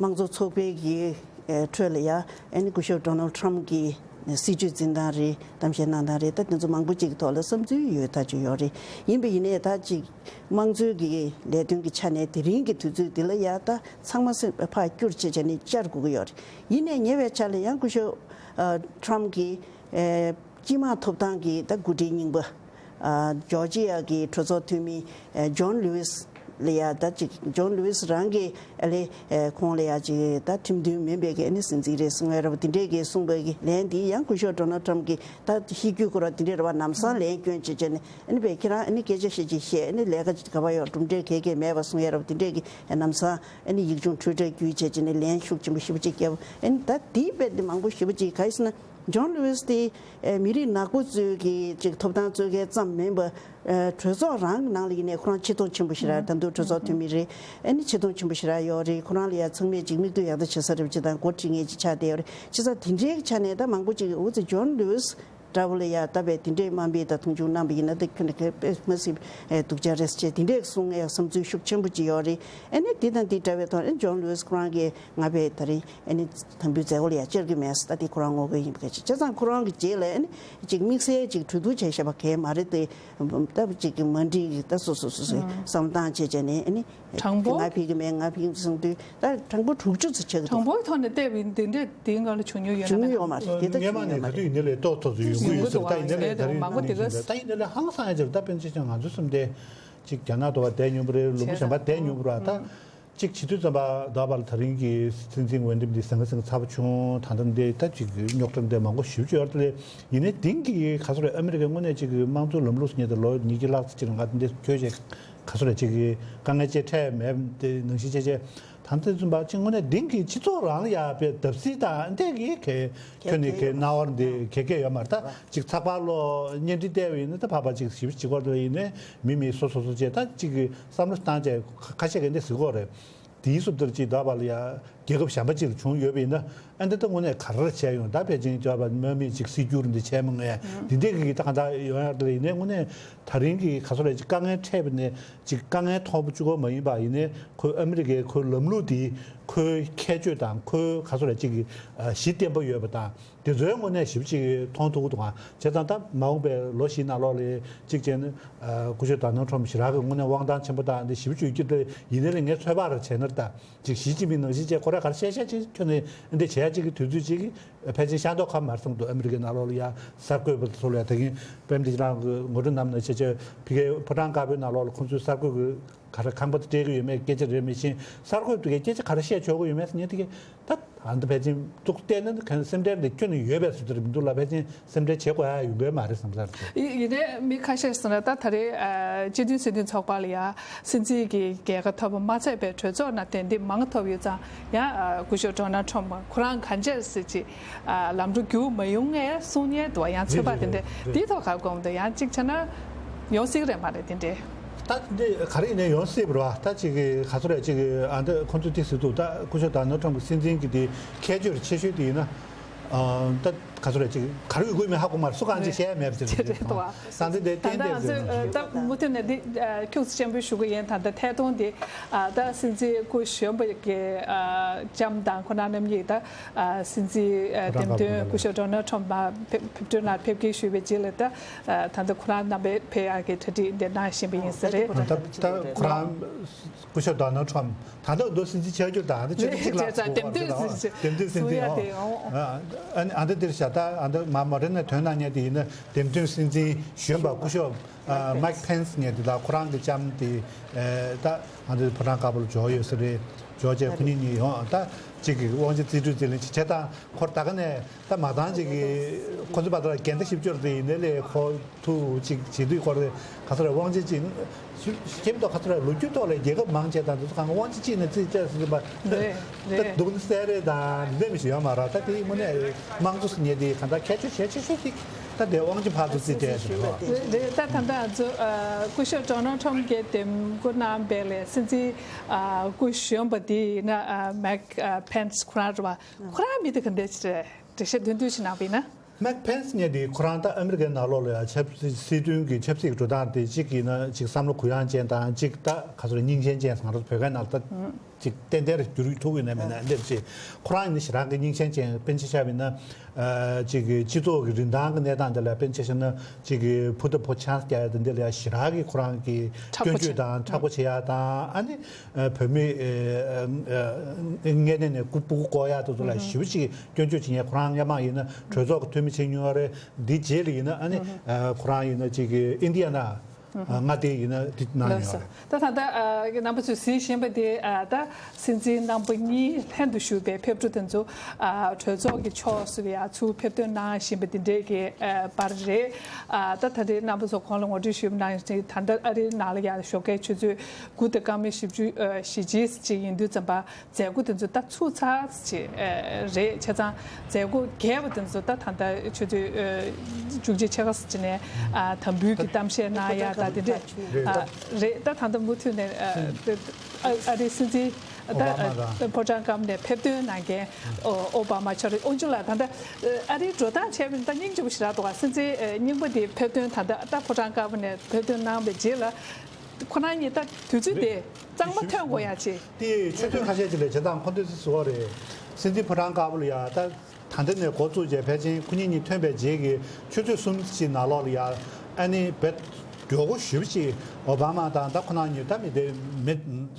དམངས་གཙོ་ཚོགས་པའི་གི་ཨ་ཁྲོད་ལ་ཡ་ཨ་ནི་སྐུ་ཞབས་ཌོ་ནལ་ཊམ་གྱི་སྲིད་བྱུས་འཛིན་སྟངས་རེད། གཏམ་བཤད་གནང་སྟངས་རེད། ད་དེ་ཚོ་མང་པོ་ཅིག་གི་ཐོག་ལ་བསམ་ཚུལ་ཡོད་ཐག་ཆོད་ཡོད་རེད། ཡིན་པ་ཡིན་ནའི་ད་ཅིག་དམངས་གཙོའི་གི་ལས་དོན་གྱི་ཆ་ནས་དེ་རིང་གི་དུས་ཚོད་འདི་ལ་ཡ་ད་ཚང་མ་སེམས་ཕར་བསྐྱུར་བྱས་བྱས་ནས་བཅར་དགོས་ཀྱི་ཡོད་རེད། ཡིན་ནའི་ཉེ་བའི་ཆར་ལ་ཡང་སྐུ་ཞབས་ཨ་ཊམ་གྱིས་ཨེ་སྤྱི་དམངས་ཐོབ་ཐང་གི་ད་འགོ་ཁྲིད་རྙིང་པ་ཨ་ཇོར་ཇི་ཡ་གི་གྲོས་ཚོགས་འཐུས་མི་ཨེ་ཇོན་ལུའིས་ལ་ཡ་ད་ཅིག་ཇོན་ལུའིས་རང་གིས་ཨ་ལེ་ཨེ་ཁོང་ལ་ཡ་ཅིག་ད་ཁྲིམས་མཐུན་མིན་པའི་གི་ཨ་ནི་སྲིད་འཛིན་རེད་གསུང་ཡ་ར་བ་དེ་འདྲས་གི་གསུངས་པའི་གི་ལན་དེ་ཡང་སྐུ་ཞབས་ཌོ་ནལ་ཊམ་གྱིས་ད་ཤེས་རྒྱུ་ཁོ་ར་དེ་འདྲས་ར་བ་ལམ་སང་ལན་སྐྱོན་བྱས་བྱས་ནས་ཨ་ནི་བས་ཁྱེད་རང་ཨ་ནི་སྐད་ཆ་བཤད་ཅིག་བཤད། ཨ་ནི་ལས་ཀ་ག་པར་ཡོད་གྲུབ་འབྲས་ག་གེ་མེད་པ་གསུང་ཡ་ར་བ་དེ་འདྲས་གི་ལམ་སང་ཨ་ནི་ཡིག་ཆུང་ཁྲུས་ཁྲལ་བརྒྱུད་བྱས་བྱས་ནས་ལན་ཤུགས་ཆེན་པོ་ཞེ་པོ་ཅིག་བརྒྱབ། ཨ་ནི་ད་དེའི་དཔེ་དེ་མང་པོ་ཞེ་པོ་ཅིག་ག་ཡིན་ཟེར་ན། ཇོན་ལུའིས་དེ་ཨེ་མི་རིགས་ནག་པོ་ཚོའི་གི་ཅིག་ཐོབ་ཐང་རྩོད་མཁན་ཙམ་མིན་པ། ཨེ་གྲོས་ཚོགས་རང་གི་ནང་ལ་ཡིན་ནའི་ཁོ་རང་ཆེ་མཐོང་ཆེན་པོ་ཞིག་རེད། ད་དུང་གྲོས་ཚོགས་འཐུས་མི་རེད། ཨ་ནི་ཆེ་མཐོང་ཆེན་པོ་ཞིག་རང་ཡོད་རེད། ཁོ་རང་ལ་ཡ་ཚང་མས་ཅིག་མིག་ལྟོས་ཡག་ཐག་བྱེད་ས་རེད་ཅེས་དང་འགོ་ཁྲིད་མཁན་ཅིག་ཆགས་བསྡད་ཡོད་རེད། བྱས་ཙང་དེ་འདྲའི་ཆ་ནས་ད་མང་པོ་ཅིག་འུ་ཚོ་ཇོན་ལུའིས་འདྲ་བོ་ལ་ཡ་ད་བས་དེ་འདྲའི་དམའ་འབེབས་དང་མཐོང་ཆུང་གནང་བ་ཡིན་ན་ད་ཁྱོན་ནས་གལ་མ་སྲིད་སྡུག་ཅག་རེད་ཅེས་དེ་འདྲས་གསུང་ཡ་བསམ་ཚུལ་ཤུགས་ཆེན་པོ་ཅིག་ཡོད་རེད། ཨ་ནི་དེ་དང་དེ་འདྲ་བའི་ཐོག་ནས་ཇོན་ལུའིས་ཁོ་རང་གིས་ང་བས་ད་རིང་ཨ་ནི་དམ་འབུལ་མཛད་སྒོ་ལ་ཡ་བཅར་གྱི་མེད་ཟེར། ད་དེ་ཁོ་རང་ངོ་རྒོལ་ཡིན་པ་གལ་ཆེ། བྱས་ཙང་ཁོ་རང་གི་རྗེས་ལ་ཨ་ནི་ཅིག་དམིགས་བསལ་ཅིག་གྲོས་བསྡུར་བྱས་བཞག་པ་གལ་མ་རེད་དེ། ད་ཅིག་གི་མ་འགྲིག་གི་ད་སོ་སོ་སོ་སོའི་བསམ་སྟངས་བྱས་བྱས་ནས་ཨ་ནི་དྲང་པོ་ང་ཕིག་གི་མེད་ང་ཕིག་གསུང་དུས་ད་དྲང་པོ་དྲུག་ཅུ་ཙམ་ཆགས་ཀྱི་འདུག་དྲང་པོའི་ཐོག་ནས་བལྟས་པའི་འདི་འདྲས་འདིའི་སྔོན་ལ་བྱུང་མྱོང་ཡོད་ན་མེད་ན། ཡོད་མ་རེད། དེ་ད་སྔོན་མ་ནས་ག་དུས་ཡིན་ནའི་ལས་ཏོག་ཏོག་ཙམ་ཡོང་གི་ཡོད་ཟེར། ད་ཡིན་ནའི་ལས་ད་རིང་མང་པོ་དེ་ག་ད་ཡིན་ནའི་ལས་ཧང་སང་ཡ་ཅིག་ད་དཔེར་ན་ཆ་བཞག་ང་ཚོ་གསུམ་དེ་ཅིག་རྒྱ་ནག་ཏུ་བ་བསྡད་མྱོང་པ་རེད། ལུང་པ་གཞན་པ་བསྡད་མྱོང་པ་རེད། ད་ཅིག་བྱེད་དུས་ཙམ་པ་ད་བར་ལ་ད་རིང་གི་སྲིད་འཛིན་འོས་འདེམས་འདི་ཟང་ངེ་ཟིང་ཚ་པོ་བྱུང་། ད་ལྟ་འདི་ད་ཅིག་རྙོག་དྲ་འདི་མང་པོ་ཞེ་པོ་ཅིག་ཡོད་རེད། ཡིན་ནའི་དེང་གི་ག་ཚོད་རེད། ཨ་མི་རི་ཀའི་དངོས་གནས་ཅིག་གི་དམངས་གཙོའི་ལམ་ལུགས་སུ་ངེས་དང་ལོ་ཉིས་བརྒྱ་ལྷག་ཙམ་ཅིག་ལ་ང་ད་འདི་ཁྱོད་ཅིག་ག་ཚོད་རེད། ཅིག་གི་དཀའ་ངལ་ཅིག་འཕྲད་མེད་དེ་ནང་བཞིན་བྱས་བྱས་ད་ལྟ་ཙམ་པ་ཅིག་དངོས་གནས་དེང་གི་སྤྱི་ཚོགས་རང་ལ་ཡ་དཔེ་བརྡབ་གསིག་དང་འདི་གི་གལ་ཁྱོད་ནི་གལ་སྣང་བར་འདི་གལ་གལ་ཡོད་མ་རེད། ད་ཅིག་ཚགས་པར་ལོ་བརྙན་འཕྲིན་བལྟས་པ་ཡིན་ན་ད་ཕར་ཕར་ཅིག་ཞིབ་ཅིག་སྐོར་དུ་ཡིན་ནའི་མི་མི་སོ་སོ་སོ་བྱས་ད་ཅིག་གི་བསམ་བློ་བཏང་བྱས་ཁ་ཤས་ཀྱིས་འདི་ཟེར་གྱི་ཡོད་རེད། དེའི་སུབ་ལྟར་ཅིག་ད་བར་ལ་ཡ་རྒྱལ་ཁབ་གཞན་པ་ཅིག་ལ་བྱུང་ཡོད་པ་ཡིན་ན་ཨ་འདི་ད་དངོས་གནས་ག་རེ་བྱས་ཡོང་། ད་ཕལ་ཆེར་ཅོ་བ་དམག་མི་ཅིག་སྲིད་སྒྱུར་འདི་བྱས་མ་ངེས་འདི་འདྲས་ཀྱི་ད་གང་ལྟར་ཡོང་ཡག་དེ་ལ་ཡིན་ནའི་དངོས་གནས་ད་རིང་གི་ག་ཚོད་རེད། ཅིག་དཀའ་ངལ་འཕྲད་པ་ནས་ཅིག་དཀའ་ངལ་མཐོང་པོ་གཅིག་པོ་མ་ཡིན་པ་ཡིན་ནའི་ཁོའི་ཨ་མི་རི་ཀའི་ཁོའི་ལམ་ལུགས་འདི་ཁོའི་ཁྱད་ཆོས་དང་ཁོའི་ག་ཚོད་རེད་ཅིག་གི་གཞི་བརྟན་པོ་ཡོད་པ་དང་། དེ་ཚོའི་ངོས་ནས་ཞིབ་ཅིག་མཐོང་ཐུབ་ཀྱི་འདུག་ག་བྱས་ཙང་ད་མ་འོངས་པའི་ལོ་བཞི་ནང་ལོགས་ལ་གཅིག་བྱས་ན་སྐུ་ཞབས་ཌོ་ནལ་ཊམ་ཞེ་དྲག་གི་དངོས་གནས་དབང་ཐང་ཆེན་པོ་དང་འདི་ཞིབ་བརྗོད་རྒྱུ་དེ་ཡིན་ནའི་ལས་ངས་ཚོད་དཔག་རེ་བྱས་ན་ད་ཅིག་ཞི་ཅིན་ཕིང་ནང་བཞིན་བྱས་ཁོ་རང་ག་རེ་བཤད་བཤད་ཅིག་ཁྱོན་ནས་འདི་བྱས་ཅིག་གི་དུས་ཚོད་ཅིག་གི་ཕལ་ཆེར་ཤ་མདོག་ཁ་པོ་མ་རེད་བསམ་འདུག་ཨ་མི་རི་ཀའི་ནང་ལོགས་ལ་ཡ་གསར་འགོད་པ་ཚོ་ལ་ཡ་ད་གིན་དཔལ་ལྡན་ཕྱི་ནང་གི་ངོ་སྤྲོད་གནང་ནས་བྱས་བྱས་ཕ་གིའི་ཕོ་བྲང་དཀར་པོའི་ནང་ལོགས་ལ་ཁོང་ཚོའི་གསར་འགོད་ཀྱི་ག་རེ་ཁང་པ་དེ་སྤྲད་ཀྱི་ཡོད་མེད་སྐད་ཆ་རེད། མི་ཤེས། གསར་འགོད་དེ་གའི་སྐད་ཆ་ག་རེ་བཤད་ཆོག་གི་ཡོད་མེད་ཟེར་ཉན་དེ་གའི་ད་ཨ་འདི་ཕལ་ཆེར་ཏོག་བལྟས་ན་གང་སེམས་ཁྲལ་འདི་ཁྱོན་ནས་ཡོད་པའི་བཟོ་འདྲ་མི་འདུག་ལ། ཕལ་ཆེར་སེམས་ཁྲལ་བྱེད་དགོས་ཡ་ཡོང་གི་མ་རེད་བསམ་ས་རེད། ཡིན་ནའི་མི་ཁ་ཤས་ཟེར་ན་ད་ད་རེས་སྤྱི་མཐུན་སྲིད་དོན་ཚོགས་པ་ལ་ཡ་སྲིད་འཛིན་གྱི་རྒྱལ་ཁ་ཐོབ་པ་མ་ཚད་པའི་གྲོས་ཚོགས་ནང་གདན་འདེབས་མང་ཐོབ་ཡོད་ཙང་ཡང་སྐུ་ཞབས་ཌོ་ནལ་ཊམ་ཁོ་རང་གང་ཅེར་ཟེར་ཅིག་ལམ་འགྲོ་རྒྱུག་མ་ཡོང་ངས་གསུང་ཉན་འདུག་ཡང་ཚོད་དཔག་དེ་འདྲས་འདིའི་ཐོག་ག་དགོངས་འདུག་ཡང་གཅིག་བྱས་ན་ཡོང་སྲིད་རེད་མ་རེད་དེ་འདྲས། ད་འདི་ག་རེ་ཡིན་ནའི་ཡོང་སྲིད་པ་རེད་བ། ད་ཅིག་གི་ག་ཚོད་རེད། ཅིག་གི་ཨ་འདི་ཁོང་ཚོས་དེ་ཟེར་འདུག་ད་སྐུ་ཞབས་ཌོ་ནལ་ཊམ་གྱི་སྲིད་འཛིན་གྱི་དེ་ཁྱད་ཆོས་ཆེ་ཤོས་དེ་ཡིན་ན་ད་ག་ཚོད་རེད། ཅིག་ག་རེ་ཡོད་དགོས་མིན་ཧ་གོ་མ་རེད། སུ་གང་ཅིག་བཤད་ཡ་མེད་པ་ཅིག་རེད། ད་འདི་འདི་ད་ལྟ་ཏན་ཏན་ང་ཚོས་ཟེར་ད་མུ་མཐུད་ནས་འདི་ཁྱུག་ཙམ་ཆེན་པོ་ཞུ་གི་ཡིན། ད་ལྟ་ཐད་གཏོང་འདི་ད་སྲིད་འཛིན་སྐུ་གཞོན་པ་གི་ལྕམ་དང་ཁོ་རང་རྣམ་གཉིས་ད་སྲིད་འཛིན་འདེམས་ཐོན་སྐུ་ཞབས་ཌོ་ནལ་ཊམ་ཕེབས་གྲོལ་ལ་ཕེབས་སྐྱེལ་ཞུས་པའི་རྗེས་ལ་ད། ད་ལྟ་ཁོ་རང་རྣམ་པས་ཕེབས་ཡག་གི་གྲ་སྒྲིག་འདི་གནང་བཞིན་པ་ཡིན་ས་རེད། ད་ད་ཁོ་རང་སྐུ་ཞབས་ཌོ་ནལ་ཊམ་ད་ལྟ་འདུག་སྲིད་འཛིན་ཆགས་རྒྱུ་དང་ད་ཆུ་ཚོད་གཅིག་ལྷག་ཙམ་འགོར་བ་རེད། འདེམས་ཐོན་སྲིད་འཛིན་ཨོ། ཨ་ནི་ཨ་འདི་འདིར་བཞག་ད་ཨ་འདི་མ་མོ་རེ་ནས་དོན་གནང་མཁན་དེ་ཡིན་ན་འདེམས་ཐོན་སྲིད་འཛིན་གཞོན་པ་སྐུ་ཞབས་ཨ་མེག་ཕེན་སི་ངས་དེ་དག་ཁོ་རང་གི་ལྕམ་དེ་ཨ་ད་ཨ་འདི་ཕོ་བྲང་དཀར་པོ་ལ་འབྱོར་ཡོད་ས་རེད། འབྱོར་རྗེས་ཁོ་གཉིས་གཉིས་ཡོང་ད་གཅིག་གི་དབང་ཆ་རྩིས་སྤྲོད་རྩིས་ལེན་བྱེད་ད་ཁོ་ད་ག་ནས་ད་མ་ཚང་གཅིག་གི་ཁོ་ཚོ་བར་དུ་ལ་འགལ་ཟླ་ཞིབ་སྦྱོར་དེ་ཡིན་ནའི་ལས་ཁོ་ཐུག་ཅིག་བྱེད་དུས་ཁོ་རེ་ག་ཚོད་རེ་དབང་ཆ་ཅིག་ཤེས་མདོག་ཁ་ཚོར་ལོ་རྒྱུས་ཐོག་ལ་རྒྱལ་ཁབ་མང་ཆེ་དང་དེ་ཚོ་གང་དབང་ཆ་གཅིག་ནས་རྩིས་སྤྲད་ཟིན་པ། རེད་ད་རེད། སྡུག་ནི་གསལ་རེད་དང་འདི་འདྲ་མི་ཞིག་ཡོད་མ་རེད། ད་དེ་དངོས་གནས་དམངས་གཙོ་ཟེར་མཁན་དེ་གང་ལྟར་ཁྱད་ཆོས་གལ་ཆེ་ཤོས་ཅིག་ད་དེ་དབང་ཆ་ཕར་ཚུར་རྩིས་སྤྲད་ཟིན་པ། རེད་རེད། ད་ད་ལྟ་ང་ཚོ་ཨ་སྐུ་ཞབས་ཌོ་ནལ་ཁྲམ་གྱིས་འདེམས་བསྐོ་གནང་བའི་ལས་སྲིད་འཛིན་ཨ་སྐུ་གཞོན་པ་དེ་ཡིན་ན་ཨ་མེག་ཨ་ཕེན་སི་ཁོ་རང་རེད་བ། ཁོ་རང་མི་དེ་ག་འདྲ་ཞིག་རེད། འགྲེལ་བཤད་དོན་བསྡུས་ཤིག་གནང་བ་ཡིན་ན། མེག་ཕེན་སི་ངས་དེ་ཁོ་རང་ད་ཨ་མི་རི་ཀའི་ནང་ལོགས་ལ་ཡང་ཆབ་སྲིད་སྲིད་དོན་གྱི་ཆབ་སྲིད་ཀྱི་འགྲོ་སྟངས་དེ་གཅིག་ཡིན་ན་གཅིག་བསམ་བློ་གུ་ཡངས་ཅན་དང་གཅིག་ད་ག་ཚོད་རེད་སྙིང་ཆེན་ཅན་ཟེར་ང་རང་ཚོ་བོད་སྐད་ནང་ད་གཅིག་ཏན་ཏན་རེ་བསྒྱུར་ཐུབ་ཡོད་ན་མེད་ན་འདིར་ཅིག་ཁོ་རང་ཡིན་ན་ཞེ་དྲག་གི་སྙིང་ཆེན་ཅན་དཔེར་ན་ཆ་བཞག་པ་ཡིན་ན་ཨ་གཅིག་གི་སྤྱི་ཚོགས་ཀྱི་རིན་ཐང་གི་གནས་སྟངས་དེ་ལ་དཔེར་ན་ཆ་བཞག་ན་གཅིག་གི་ཕུ་ཐ་ཕོ་ཆང་རྒྱག་ཡ་དེ་འདི་ལ་ཡང་ཞེ་དྲག་གི་ཁོ་རང་གི་མཁྲེགས་པོ་སྐྱོན་བརྗོད་བྱེད་དང་མཁྲེགས་པོ་བྱེད་ཡ་དང་ཨ་ནི། བོད་མི་ཨ་ཨ་ཨ་ངན་གནས་ནས་སྐུ་སྤུ་གུ་བཀོག་ཡག་དེ་ཚོ་ལ་ཞེ་པོ་ཅིག་སྐྱོན་བརྗོད་བྱེད་མཁན་ཁོ་རང་སྔ་མ་ཡིན་ན་གྲོས་ཚོགས་ཀྱི་འཐུས་མི་བྱེད་མྱོང་བ་རེད། འདི་རྗེས་ལ་ཡིན་ན་ཨ་ནི་ཨ་ཁོ་རང་ཡིན་ན་ཅིག་ཨིན་ཌི་ཡ་ན་མངའ་སྡེ་ཡིན་ན་འདི་གནང་ལགས་སོ། མྱོང་བ་རེད། ད་ད་ལྟ་ཨ་རྣམ་པ་ཚོས་གཟིགས་བཞིན་པ་དེ་ཨ་ད་སྲིད་འཛིན་རྣམ་པ་གཉིས་ལྷན་དུ་བཞུགས་པའི་ཕེབས་འགྲོ་དེ་ཚོ་ཨ་གྲོས་ཚོགས་ཀྱི་ཕྱོགས་སུ་ལ་ཡ་ཚུར་ཕེབས་ཐོན་གནང་བཞིན་པ་དེ་འདྲའི་གི་ཨ་པར་རེད། ཨ་ད་ད་རེས་རྣམ་པ་ཚོ་གོང་ལ་ངོ་སྤྲོད་ཞུས་པ་ནང་བཞིན་ད་ལྟ་ཨ་རིའི་ནང་ལ་ཡ་ཞོགས་ཀའི་ཆུ་ཚོད་དགུ་དང་སྐར་མ་བཞི་བཅུ་ཨ་བཞི་ཅིག་ཡིན་དུས་ཙམ་པ་མཛད་སྒོ་དེ་ཚོ་ད་ཚུགས་ཚར་ཅིག་ཨ་རེད། བྱས་ཙང་མཛད་སྒོ་རྒྱས་པ་དེ་ཚོ་ད་ད་ལྟ་ཆུ་ཚོད་ཨ་བཅུ་གཅིག་ཕྱེད་ཀ་ཙམ་ཅིག་ནས་ཨ་དམ་འབུལ་གྱི་གཏམ་བཤད་གནང་ཡ་ད་དེ་འདྲས་ཨ་རེད། ད་ད་ལྟ་མུ་མཐུད་ནས་ཨ་ཨ་ཨ་རིའི་སྲིད་འཛིན་ད་ཨོ་བྷ་མ་དང་ཕོ་བྲང་སྐམ་ནས་ཕེབས་ཐོན་གནང་མཁན་ཨོ་ཨོ་བྷ་མ་མཆོག་རེད། ཨོ་ཇུ་ལགས་ད་ལྟ་ཨ་རིའི་འགྲོ་སྟངས་བྱས་པ་ད་སྙིང་རྗེ་པོ་ཞེ་དྲག་འདུག་ག་སྲིད་འཛིན་རྙིང་པ་དེ་ཕེབས་ཐོན་ད་ལྟ་ད་ཕོ་བྲང་སྐམ་ནས་ཕེབས་ཐོན་གནང་བའི་རྗེས་ལ། ཁོ་རང་གཉིས་ད་དུས་ཚོད་དེ་གཙང་མ་ཐོན་དགོས་ཡ་ཆེ། དེ་ཆུ་ཚོད་ཁ་ཤས་ཅིག་ལས་བྱེད་སྟངས་ཁོ་ཚོས་བཟོ་བ་རེད། སྲིད་འཛིན་ཕོ་བྲང་དཀར་པོ་ལ་ཡ་ད་ད་ལྟ་ནས་འགོ་བཙུགས་རྗེས་ཕལ་ཆེར་ཁོ་གཉིས་གཉིས་ཐོན་པའི་རྗེས་ཀྱི་ཆུ་ཚོད་གསུམ་ཅིག་ནང་ལོགས་ལ་ཡ་ཨ་ནི་བེད་མགྱོགས་པོ་ཞེ་པོ་ཅིག་ཨོ་བྷ་མ་དང་ད་ཁོ་རང་གཉིས་ད་མི་དེ་མི་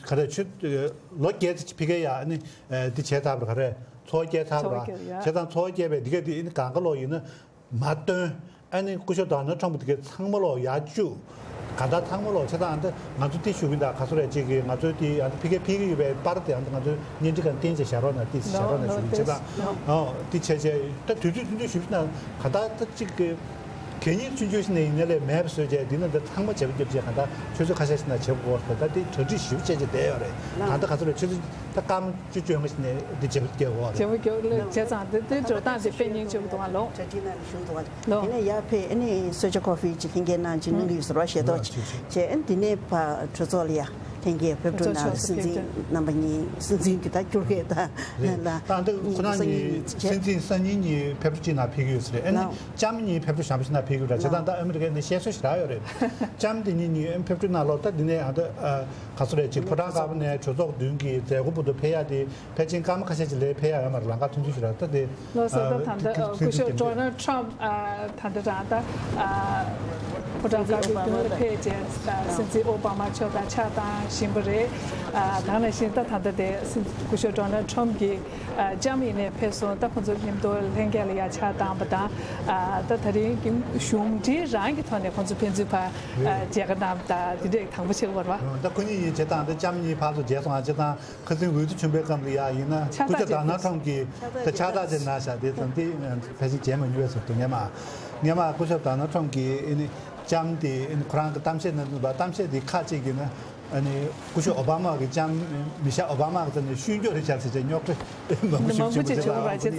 ག་རེ་ཆུ་ལོ་བརྒྱད་ཙམ་ཕི་ཀའི་ཡ་ཨ་ནི་འདི་བྱས་ཚར་བ་རེད། ག་རེ་འཚོ་བ་སྐྱེལ་ཚར་བ་རེད། འཚོ་བ་སྐྱེལ་ཡ། བྱས་ཙང་འཚོ་བ་སྐྱེལ་བའི་འདི་ག་དེ་ཨ་ནི་གང་ག་ལོག་ཡིན་ན། མ་བཏོན། ཨ་ནི་སྐུ་ཞབས་ཌོ་ནལ་ཊམ་པ་དེ་གའི་ཚང་མ་ལོག་ཡར་བཅུག་ག་ད་ཚང་མ་ལོག་བྱས་ཙང་ཨ་ད་ང་ཚོ་དེ་ཞུ་གི་འདུག་ག་ཚོད་རེད་ཅིག་གིས་ང་ཚོའི་དེ་ཨ་ད་ཕི་ཀའི་ཕི་ཀའི་ཡོད་པའི་པར་དེ་ཨ་ད་ང་ཚོའི་བརྙན་འཕྲིན་ཁང་བསྟན་བྱས་བཞག་རོགས་གནང་དེ་བཞག་རོགས་གནང་ཞུ་གི་བྱས་ཙང་ཨོ་དེ་བྱས་བྱས་ད་དུས་ཚོད་ཐུང་ཐུང་ཞུ་ཞུ་ན་ག་ད་ད་ཅིག་གི་གད་སྙིགས་ཆུང་ཆུང་ཞིག་ནས་ཡིན་ནའི་ལས་མེད་པ་བཟོས་བྱས་འདི་ན་འདི་ཚང་མ་བྱེད་པ་རྒྱབ་བྱས་ག་ད་ཆུ་ཚོད་ཁ་ཤས་ཤིག་ན་བྱེད་དགོས་ད་ད་དེ་གྲ་སྒྲིག་ཞིབ་བྱས་བྱས་བསྡད་ཡོད་རེད་ག་ད་ག་ཚོད་རེད་ཆུ་ཚོད། ད་སྐར་མ་བཅུ་བཅོ་ལྔ་ཞིག་ནས་འདི་བྱེད་པ་སྐྱེལ་དགོས་རེད། བྱེད་པ་སྐྱེལ་ལ་བྱས་ཙང་འདི་འདི་འགྲོ་སྟངས་འདི་དཔེ་སྙིང་རྗེ་པོ་འདུག་ཨ་ལོ། གྲ་སྒྲིག་གནང་ནས་བཞུགས་འདུག་ཨ། ལོ། དེ་ནས་ཡར་ཕེབས་ཨ་ནི་གསོལ་ཇ་ཀོ་ཧྥི་ཅིག་ལྷན་རྒྱས་གནང་ཅིག་གནང་གི་ཡོད་ཟེར་བ་ཞལ་ཏོག་ཅིག་བྱས་ཨ་ནི་དེ་ནས་ཕར་གྲོས་ཚོགས་ལ་ཡ་ལྷན་རྒྱས་ཕེབས་གྲོས་གནང་སྲིད་འཛིན་རྣམ་པ་གཉིས་སྲིད་འཛིན་གྱི་ད་སྐྱོར་མཁན་ད་རེད། ད་འདི་ཁོ་རང་གཉིས་སྲིད་འཛིན་སང་ཉིན་གཉིས་ཕེབས་གྲོས་ཅིག་ནང་ཕེབས་ཀྱི་ཡོད་ས་རེད་ཨ་ནི་ལོ། ལྕམ་གཉིས་ཕེབས་གྲོས་གཞན་པ་ཞིག་ནང་ཕེབས་ཀྱི་ཡོད་རེད་བྱས་ཙང་ད་ཨ་མི་རི་ཀའི་ནས་བཤད་སྲོལ་ཞེ་དྲག་ཡོད་རེད། ལྕམ་དེ་གཉིས་གཉིས་ཕེབས་གྲོས་ནང་ལོགས་ད་འདི་ནས་ཨ་ད་ག་ཚོད་རེད་ཅིག་ཕོ་བྲང་དཀར་པོ་ནས་གྲོས་ཚོགས་མདུན་གྱི་མཛད་སྒོ་བར་དུ་ཕེབས་ཡ་དེ་ཕལ་ཆེར་སྐར་མ་ཁ་ཤས་ཅིག་ལས་ཕེབས་ཡ་ཡོད་མ་རེད་ལམ་ཁ་ཐུང་ཐུང་ཞིག་རེད་ད་དེ། ལགས་སོ་ད་ད་ལྟ་སྐུ་ཞབས་ཌོ་ནལ་ཊམ་ཕ་ད་ལྟ་རང་ད་ཕོ་བྲང་དཀར་པོའི་མདུན་ལ་ཕེབས་རྗེས་སྲིད་འཛིན་ཨོ་བྷ་མ་མཆོག་དང་ཕྱག་བཏང་བཞིན་པ་རེད། ད་ནང་བཞིན་ད་ད་ལྟ་དེ་སྲིད་སྐུ་ཞབས་ཌོ་ནལ་ཊམ་གྱིས་ལྕམ་ཡིན་ནས་ཕེབས་སོང་ད་ཁོང་ཚོ་མཉམ་དུ་ལྷན་རྒྱས་ལ་ཡ་ཕྱག་བཏང་པ་དང་ད་ད་རིང་གི་གཞུང་འབྲེལ་རང་གི་ཐོག་ནས་ཁོང་ཚོ་ཕན་ཚུན་ཕར་མཇལ་ཁ་གནང་པ་དང་དེ་འདྲས་དང་པོ་བྱེད་དགོས་རེད་བ། ད་ཁོ་གཉིས་ཡིན་བྱས་ཙང་ད་ལྕམ་གཉིས་ཕར་ཚུར་མཇལ་སོང་ཨ་བྱས་ཙང་། ཁ་སང་འོས་བསྡུ་བྱུང་བའི་སྐབས་ལ་ཡ་ཡིན་ན་ཕྱག་སྐུ་ཞབས་རྟགས་ཅན་ཌོ་ནལ་ཊམ་གྱིས་ད་ཕྱག་རྟགས་ཅན་གནང་བཞག་དེ་ཙམ་དེ་ཕལ་ཆེར་མཇལ་མ་མྱོང་བས་ཟེར་འདུག་ངས་མ་ངས་མ་སྐུ་ཞབས་ཌོ་ནལ་ཊམ་གྱིས་ཨ་ནི་ལྕམ་དེ་ཨ་ནི་ཁོ་རང་གི་གཏམ་བཤད་གནང་དུས་པ་གཏམ་བཤད་དེ་ཁག་ཅིག་གིས་ན་ཨ་ནི་སྐུ་ཞབས་ཨོ་བྷ་མ་གི་ལྕམ་མི་ཤ་ཨོ་བྷ་མ་གི་རྩ་ནས་ཤུལ་འགྱོ་རེད་བྱ་ཟེར་བྱས་རྙོག་དྲ་མང་པོ་ཞིག་བྱུང་བ་རེད་ལ་ཨ་ནི་ཁོ་གཉིས་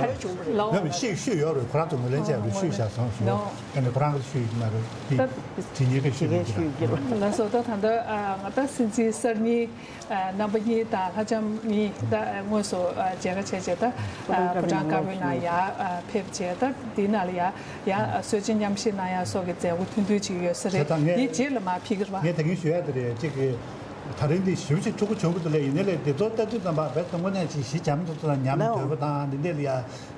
གཉིས་ལ་ལོ་ངས་ཤུལ་ཤུལ་ཡོད་རེད་ཁོ་རང་ཚོ་ངོས་ལེན་བྱས་རེད་ཤུལ་བཞག་སོང་ཞུ་ཨ་ནི་ཁོ་རང་གི་ཤུལ་ཡིན་མ་རེད་དེ་དྲི་ཉེས་ཀྱི་ཤུལ་ཡིན་གྱི་རེད། ལགས་སོ་ད་ད་ལྟ་ང་ད་སྲིད་འཛིན་གསར་རྙིང་རྣམ་པ་གཉིས་དང་ལྷ་ལྕམ་གཉིས་ད་དངོས་སུ་མཇལ་ཁ་བྱས་བྱས་ད་ཕོ་བྲང་དཀར་པོའི་ནང་ཡར་ཕེབས་བྱས་ད་འདི་ནང་ལ་ཡར་ཡར་གསོལ་ཇ་མཉམ་བཞེས་གནང་ཡ་སོགས་ཀྱི་མཛད་སྒོ་ཐུང་ཐུང་ཅིག་ཡོད་ས་རེད། དེ་རྗེས་ལ་མར་ཕེབས་ཀྱི་རེད་པ། ངས་ད་གིན་ཞུ་ཡ་དེ་རེད་གཅིག་གི་ད་རིང་འདི་ཞེ་པོ་ཅིག་ཕྲུ་གུ་བྱུང་གི་འདུག་ལས་ཡིན་ནའི་ལས་འདི་ཚོ་ལྟ་དུས་ཙམ་པ་བས་དུང་གོ་ནས་ཅིག་གཞི་འཇམ་དུ་ཚོ་ལ་ཉམས་དོད་པ་དང་འདི་འདྲས་ལ་ཡ་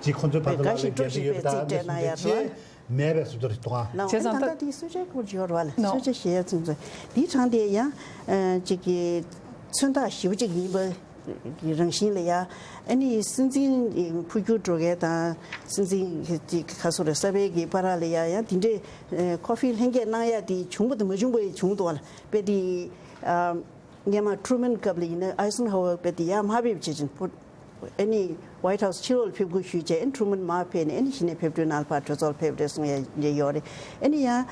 ཅིག་ཁོ་ཚོའི་བར་དུ་ལ་ལས་འགལ་གྱི་ཡོད་པ་དང་འདི་འདྲས་ལ་ཡ་ཅིག་མེད་པའི་བཟོ་འདྲ་རེད་འདུག་ཨ། བྱས་ཙང་ད་ལྟ་དེའི་གསོལ་ཇའི་སྐོར་ཅིག་ཡོད་རེད་བ་ལ་གསོལ་ཇ་བཞེས་ཡ་ཚུན་ཚོད་འདིའི་གྲངས་དེ་ཡང་ཅིག་གི་མཚོན་རྟགས་ཞེ་པོ་ཅིག་ཡིན་པ་ གི་རང་བཞིན་ལ་ཡ། ཨ་ནི་སྲིད་འཛིན་འཕོ་འགྱུར་འགྲོ་མཁན་དང་སྲིད་འཛིན་གྱི་ག་སོ་རེ་གསར་པའི་གི་བར་ལ་ཡ་ཡང་དེ་འདྲའི་ཀོ་ཧྥེ་ལྷན་རྒྱས་གནང་ཡ་དེ་བྱུང་པ་དང་མ་བྱུང་པ་ཡི་བྱུང་འདུག་བ་ལ་དཔེ་དེ། སྔོན་མ་ཁྲུ་མན་སྐབས་ལ་ཡིན་ན་ཨའི་སན་ཧོ་ཝེར་དཔེ་དེ་ཡ་མ་ཕེབས་བྱེད་ཅིང་ཕུ། ཨ་ནི་ཝའིཊ་ཧའུ་སི་ཕྱི་ལོགས་ལ་ཕེབས་དགོས་ཞུས་བྱས་ཨ་ནི་ཁྲུ་མན་མ་ཕེབས་ནས་ཨ་ནི་གཞི་ནས་ཕེབས་དུས་ནང་ལ་ཕར་གྲོས་ཚོགས་ལ་ཕེབས་རེད་གསུང་ཡ་ཡོད་རེད། ཨ་ནི་ཡང་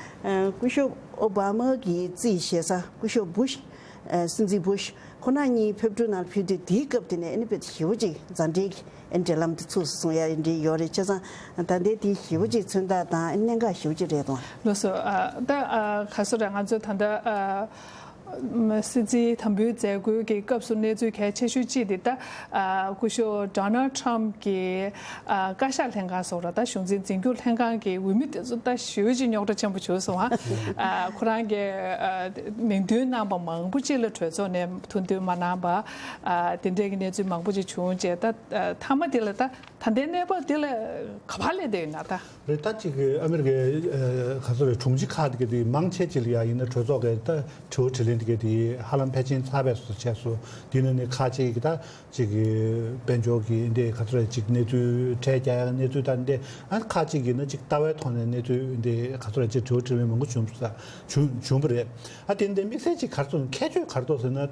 སྐུ་ཞབས་ཨོ་བྷ་མ་གི་རྩིས་བཞེས་ས་སྐུ་ཞབས་བུ་ཤ། སྲིད་འཛིན་བུ་ཤ་ཁོ་ན་གཉིས་ཕེབས་དུས་ནང་ལ་ཕེབས་དུས་དེའི་སྐབས་དེ་ནས་ཨ་ནི་དཔེ་ཞེ་པོ་ཅིག་མཛའ་འབྲེལ་གྱི་ཨ་ནི་འབྲེལ་ལམ་དེ་ཚུགས་སོང་ཡ་འདྲ་ཡོད་རེད། བྱས་ཙང་ད་ལྟའི་དེ་ཞེ་པོ་ཅིག་མཚོན་རྟགས་དང་ཨ་ནི་གནད་འགག་ཞེ་པོ་ཅིག་རེད་དང་། ལགས་སོ། ཨ་ད་ཨ་ག་སོ་རེད། ང་ཚོ་ད་ལྟ་ཨ། སྲིད་འཛིན་དམ་འབུལ་མཛད་སྒོའི་གི་སྐབས་སུ་གནས་ཚུལ་གལ་ཆེ་ཤོས་གཅིག་དེ་ད་ཨ་སྐུ་ཞབས་ཌོ་ནལ་ཊམ་གྱི་ཨ་བཀའ་ཤག་ལྷན་ཁང་སོགས་ར་ད་གཞུང་འཛིན་འཛིན་སྐྱོང་ལྷན་ཁང་གི་འོས་མི་དེ་ཚོ་ད་ཞེ་པོ་ཅིག་རྙོག་དྲ་ཆེན་པོ་བྱུང་སོང་ཨ། ཨ་ཁོ་རང་གི་ཨ་མིང་འདོན་གནང་པ་མང་པོ་ཅིག་ལ་གྲོས་ཚོགས་ནས་ཐུགས་འདུན་མ་གནང་པ་ཨ་དེ་འདྲའི་གི་གནས་ཚུལ་མང་པོ་ཅིག་བྱུང་རྗེས་ད་ཨ་མཐའ་མ་དེ་ལ་ད། ད་ལྟའི་གནས་བབ་འདི་ལ་ག་པར་སླེབས་བསྡད་ཡོད་ན་ད། རེད། ད་ཅིག་ཨ་མི་རི་ཀའི་ཨ་ག་ཚོད་རེད། དྲུང་ཆེ་ཁག་དེ་ག་དེ་མང་ཆེ་ཅིག་ལ་ཡ་ཡིན་ན་གྲོས་ཚོགས་ཀྱི་ད་དྲི་བ་དྲིས་ལན་དེ་ག་དེ་ཧ་ལམ་ཕལ་ཆེར་ཚར་བས་སུ་བྱས་སོ། དེ་ནས་ནི་ཁག་ཅིག་གི་ད་ཅིག་དཔལ་འབྱོར་གྱི་འདི་ག་ཚོད་རེད། ཅིག་གནས་ཚུལ་ཁྲལ་རྒྱག་ཡ་གནས་ཚུལ་ད་འདི་ཨ་ཁག་ཅིག་གི་ན་ཅིག་ལྟ་བའི་ཐོག་ནས་གནས་ཚུལ་འདི་ག་ཚོད་རེད། ཅིག་དྲི་བ་དྲིས་ལན་མང་པོ་བྱུང་ས་བྱུང་བྱུང་བ་རེད། ཨ་དེ་འདི་དམིགས་བསལ་ཅིག་ག་རེ་ཟེར་ན་ཁྱད་ཆོས་ག་རེ་འདུག་ཟེར་ན་ད།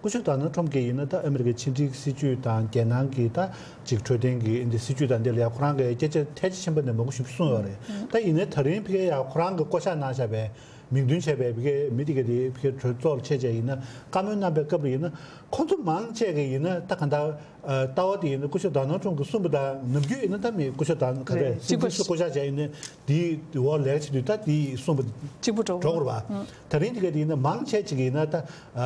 སྐུ་ཞབས་ཌོ་ནལ་ཊམ་གྱིས་ཡིན་ན་ད་ཨ་མི་རི་ཀའི་ཕྱི་འབྲེལ་སྲིད་ཇུས་དང་རྒྱལ་ནང་གི་ད་ཅིག་འཕྲོད་བསྟེན་གྱི་འདི་སྲིད་ཇུས་དང་འདི་ལ་ཡ་ཁོ་རང་གི་སྐད་ཆ་ཐལ་ཆ་ཆེན་པོ་འདི་མང་པོ་ཞིག་གསུངས་ཡོད་རེད། ད་ཡིན་ནའི་ད་རིང་ཕ་གིར་ཡ་ཁོ་རང་གི་བསྐོ་བཞག་གནང་བཞག་པའི་མིང་འདོན་བྱས་པའི་ཕ་གིའི་མི་དེ་ག་དེ་ཕ་གིའི་གྲོས་ཚོགས་ལ་ཕྱད་བྱས་ཡིན་ན་བཀའ་མོལ་གནང་པའི་སྐབས་ལ་ཡིན་ན་ཁོང་ཚོ་མང་ཆེ་གིས་ཡིན་ན་ད་ག་འདྲ་ལྟ་བ་དེ་ཡིན་ན་སྐུ་ཞབས་ཌོ་ནལ་ཊམ་གྱིས་གསུངས་པ་དང་ནམ་རྒྱུན་ཡིན་ན་ད་མི་སྐུ་ཞབས་ཌོ་ནལ་ག་རེ་གཅིག་པ་སྲིད་འཛིན་བསྐོ་བཞག་བྱས་ཡིན་ན་དེའི་འོག་ལས་ཀ་བྱེད་དུས་ད་དེ་གསུངས་པ་གཅིག་པ་འགྲོ་འགྲོ་དགོས་རེད་པ། ད་རིང་དེ་ག་དེ་ཡིན་ན་མང་ཆེ་ཅིག་ཡིན་ན་ད་ཨ་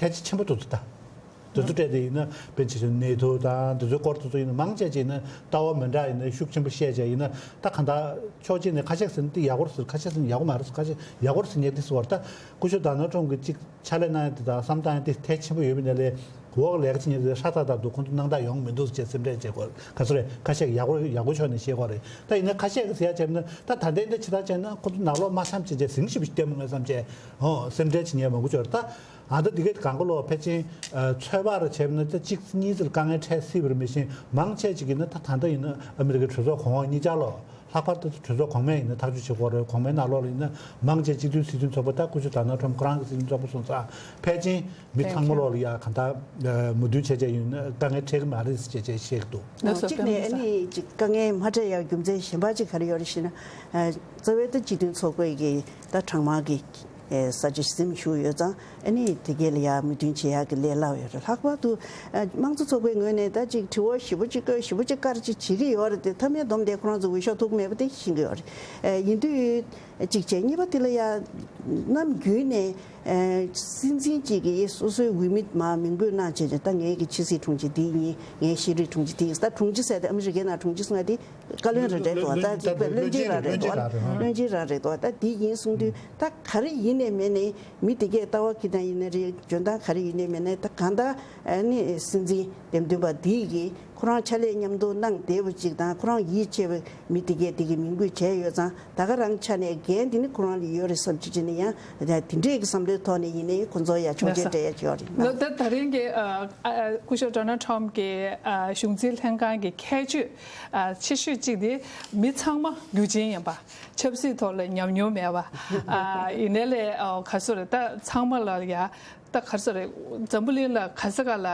ཐལ་ཆ་ཆེན་པོ་འདུག་ད། དེ་ཚོ་སྤྲད་དེ་ཡིན་ན་དཔེ་ཆ་ཆེན་ནེ་ཐོ་དང་དེ་ཚོའི་སྐོར་དེ་ཚོ་ཡིན་ན་མང་ཆེ་ཅིག་ཡིན་ན་ལྟ་བ་མི་འདྲ་ཡིན་ན་ཤུགས་ཆེན་པོ་བཤད་བྱས་ཡིན་ན་ད་གང་ལྟར་ཕྱོགས་གཅིག་ནས་ཁ་ཤས་ཟེར་ན་དེ་ཡག་པོ་རེད་ཟེར། ཁ་ཤས་ཟེར་ན་ཡག་པོ་མ་རེད་ཟེར། ཁ་ཤས་ཡག་པོ་རེད་ཟེར་མཁན་དེ་ཚོ་བར་ད་སྐུ་ཞབས་ཌོ་ནལ་ཊམ་གྱི་གཅིག་ཕྱག་ལས་གནང་ཡ་དེ་དང་བསམ་བཏང་ཡ་དེ་ཐལ་ཆེན་པོ་ཡོད་པའི་ནང་ལས་འོག་ལས་ཀ་བྱེད་མཁན་དེ་ཧྲ་ཐག་ཐག་འདུག་ཁོང་ཚོ་སྣང་དག་ཡོང་མི་འདུག་ཅེས་སེམས་ཁྲལ་བྱེད་དགོས། ག་ཚོད་རེད། ཁ་ཤས་ཡག་པོ་ཡག་པོ་ཕྱོགས་ནས་བཤད་དགོས་རེད། ད་ཡིན་ན་ཁ་ཤས་ཀྱིས་ཟེར་ཡ་བྱས་ན་ད་ད་ལྟའི་འདི་ཇི་ལྟར་བྱས་ན་ཁོ་ཚོ་ནང་ལོགས་མ་འཆམ་བྱས་བྱས་ཟིང་ཞིབ་བསྟན་མི་དགོས་བསམ་བྱས་ཨོ་སེམས་ཁྲལ་བྱེད་མཁན་མང་པོ་ཅིག་ཡོད་རེད། ད་ཨ་ད་འདི་གའི་གང་ག་ལོ་ཕལ་ཆེར་ཚོད་དཔག་རེ་བྱས་ན་ད་གཅིག་གཉིས་ཙམ་དཀའ་ངལ་འཕྲད་སྲིད་པ་རེད། མི་ཤེས་མང་ཆེ་ཅིག་ཡིན་ན་ད་ད་ལྟ་ཡིན་ན་ཨ་མི་རི་ཀའི་གྲོས་ཚོགས་གོང་འོག་གཉིས་ཆར་ལོ། ལྷག་པར་དུ་གྲོས་ཚོགས་གོང་མའི་ཡིན་ན་ཐག་གཅོད་བྱེད་དགོས་རེད། གོང་མའི་ནང་ལོགས་ལ་ཡིན་ན་མང་ཆེ་སྤྱི་འཐུས་སྲིད་འཛིན་ཚོགས་པ་ད་སྐུ་ཞབས་ཌོ་ནལ་ཊམ་ཁོ་རང་གི་སྲིད་འཛིན་ཚོགས་པ་སོང་ཙང་ཕལ་ཆེར་མི་ཚང་མ་ལོགས་ལ་ཡ་གང་ལྟར་མོས་མཐུན་བྱས་བྱས་ཡིན་ན་དཀའ་ངལ་འཕྲད་ཀྱི་མ་རེད་ཅེས་བྱས་བཤད་ཀྱི་འདུག་ཨ་གཅིག་ནས་ཨ་ནི་ཅིག་དཀའ་ངལ་མ་འཕྲད་ཡག་རྒྱུ་མཚན་གཞན་པ་ཅིག་ག་རེ་ཡོད་རེད་ཞེ་ན། རྩ་བའི་ད་སྤྱི་མཐུན་ཚོགས་པའི་གི་ད་གྲངས་མང་གི་ས་བཅད་ཟིན་བཞུགས་ཡོད་ཙང་ཨ་ནི་དེ་གས་ལ་ཡ་མོས་མཐུན་བྱེད་ཡག་གི་ལས་སླ་བོ་ཡོད་རེད། ལྷག་པར་དུ་དམངས་གཙོ་ཚོགས་པའི་ངོས་ནས་ད་ཅིག་དྲི་བ་ཞིབ་པོ་ཅིག་བཀོད་ཞིབ་པོ་ཅིག་བཀར་ཅིག་བྱེད་ཀྱི་ཡོད་རེད་དེ་མཐའ་མའི་སྡོམ་དེ་ཁོ་རང་ཚོ་འོས་ཤོག་ཐོབ་ཀྱི་མེད་པ་དེ་ཤེས་ཀྱི་ཡོད་རེད། ཡིན་དུས། གཅིག་བྱས། གཉིས་པ་དེ་ལ་ཡང་ནམ་རྒྱུན་ནས་སྲིད་འཛིན་གཅིག་གིས་སོ་སོའི་འོས་མི་མར་མིང་འབོད་གནང་བྱས་ཏེ་ད་ངའི་གི་ཕྱི་སྲིད་དྲུང་ཆེ་འདི་ཡིན། ངའི་ཤེས་རིག་དྲུང་ཆེ་འདི་ཡིན། ད་དྲུང་ཆེ་ཟེར་ཏེ་ཨ་མི་རི་ཀའི་ནང་དྲུང་ཆེ་གསུང་ཡ་དེ་བཀའ་བློན་རང་རེད་དོ། ད་བློན་ཆེན་རང་རེད་དོ། བློན་ཆེན་རང་རེད་དོ། ད་འདི་ཡིན་གསུང་དུས་ད་ག་རེ་ཡིན་ནས་མེད་ནས་མི་དེ་གས་ལྟ་བ་ཁྱེར་སྟངས་ཡིན་ན་རེད། འཇོན་ཐང་ག་རེ་ཡིན་ནས་མེད་ནས་ད་གང་ལྟར་ནི་སྲིད་འཛིན་འདེམས་ཐོན་པ་འདི་གིས། ཁོ་རང་ཕྱག་ལས་མཉམ་དུ་གནང་བསྡད་པ་ཅིག་དང་ཁོ་རང་ཡིད་ཆེས་པའི་མི་དེ་གས་དེ་གི་མིང་འབོད་བྱས་ཡོད་ཙང་ད་ག་རང་ཆ་ནས་འགན་དེ་ནི་ཁོ་རང་ལ་ཡོད་རེད་བསམ་ཅིག་བྱས་ནས་ཡང་དེ་འདྲས་ཀྱི་བསམ་བློའི་ཐོག་ནས་ཡིན་ནའི་ཁོ་ཚོ་ཡ་ཆོག་མཆན་སྤྲད་ཡ་ཅིག་ཡོད་རེད། ལགས་ད་ད་རིང་གི་ཨ་ཨ་སྐུ་ཞབས་ཌོ་ནལ་ཊམ་གྱི་ཨ་གཞུང་འཛིན་ལྷན་ཁང་གི་ཁྱད་ཆོས་ཨ་ཆེ་ཤོས་གཅིག་དེ་མི་ཚང་མ་རྒྱུ་ཆེན་ཡིན་པ། ཆབ་སྲིད་ཐོག་ལ་ཉམས་མྱོང་མེད་པ། ཨ་ཡིན་ནའི་ལས་ཨ་ག་སོ་རེད། ད་ཚང་མ་ལ་ཡ་ད་ག་སོ་རེད། འཛམ་བུ་གླིང་ལ་ག་ས་ག་ལ།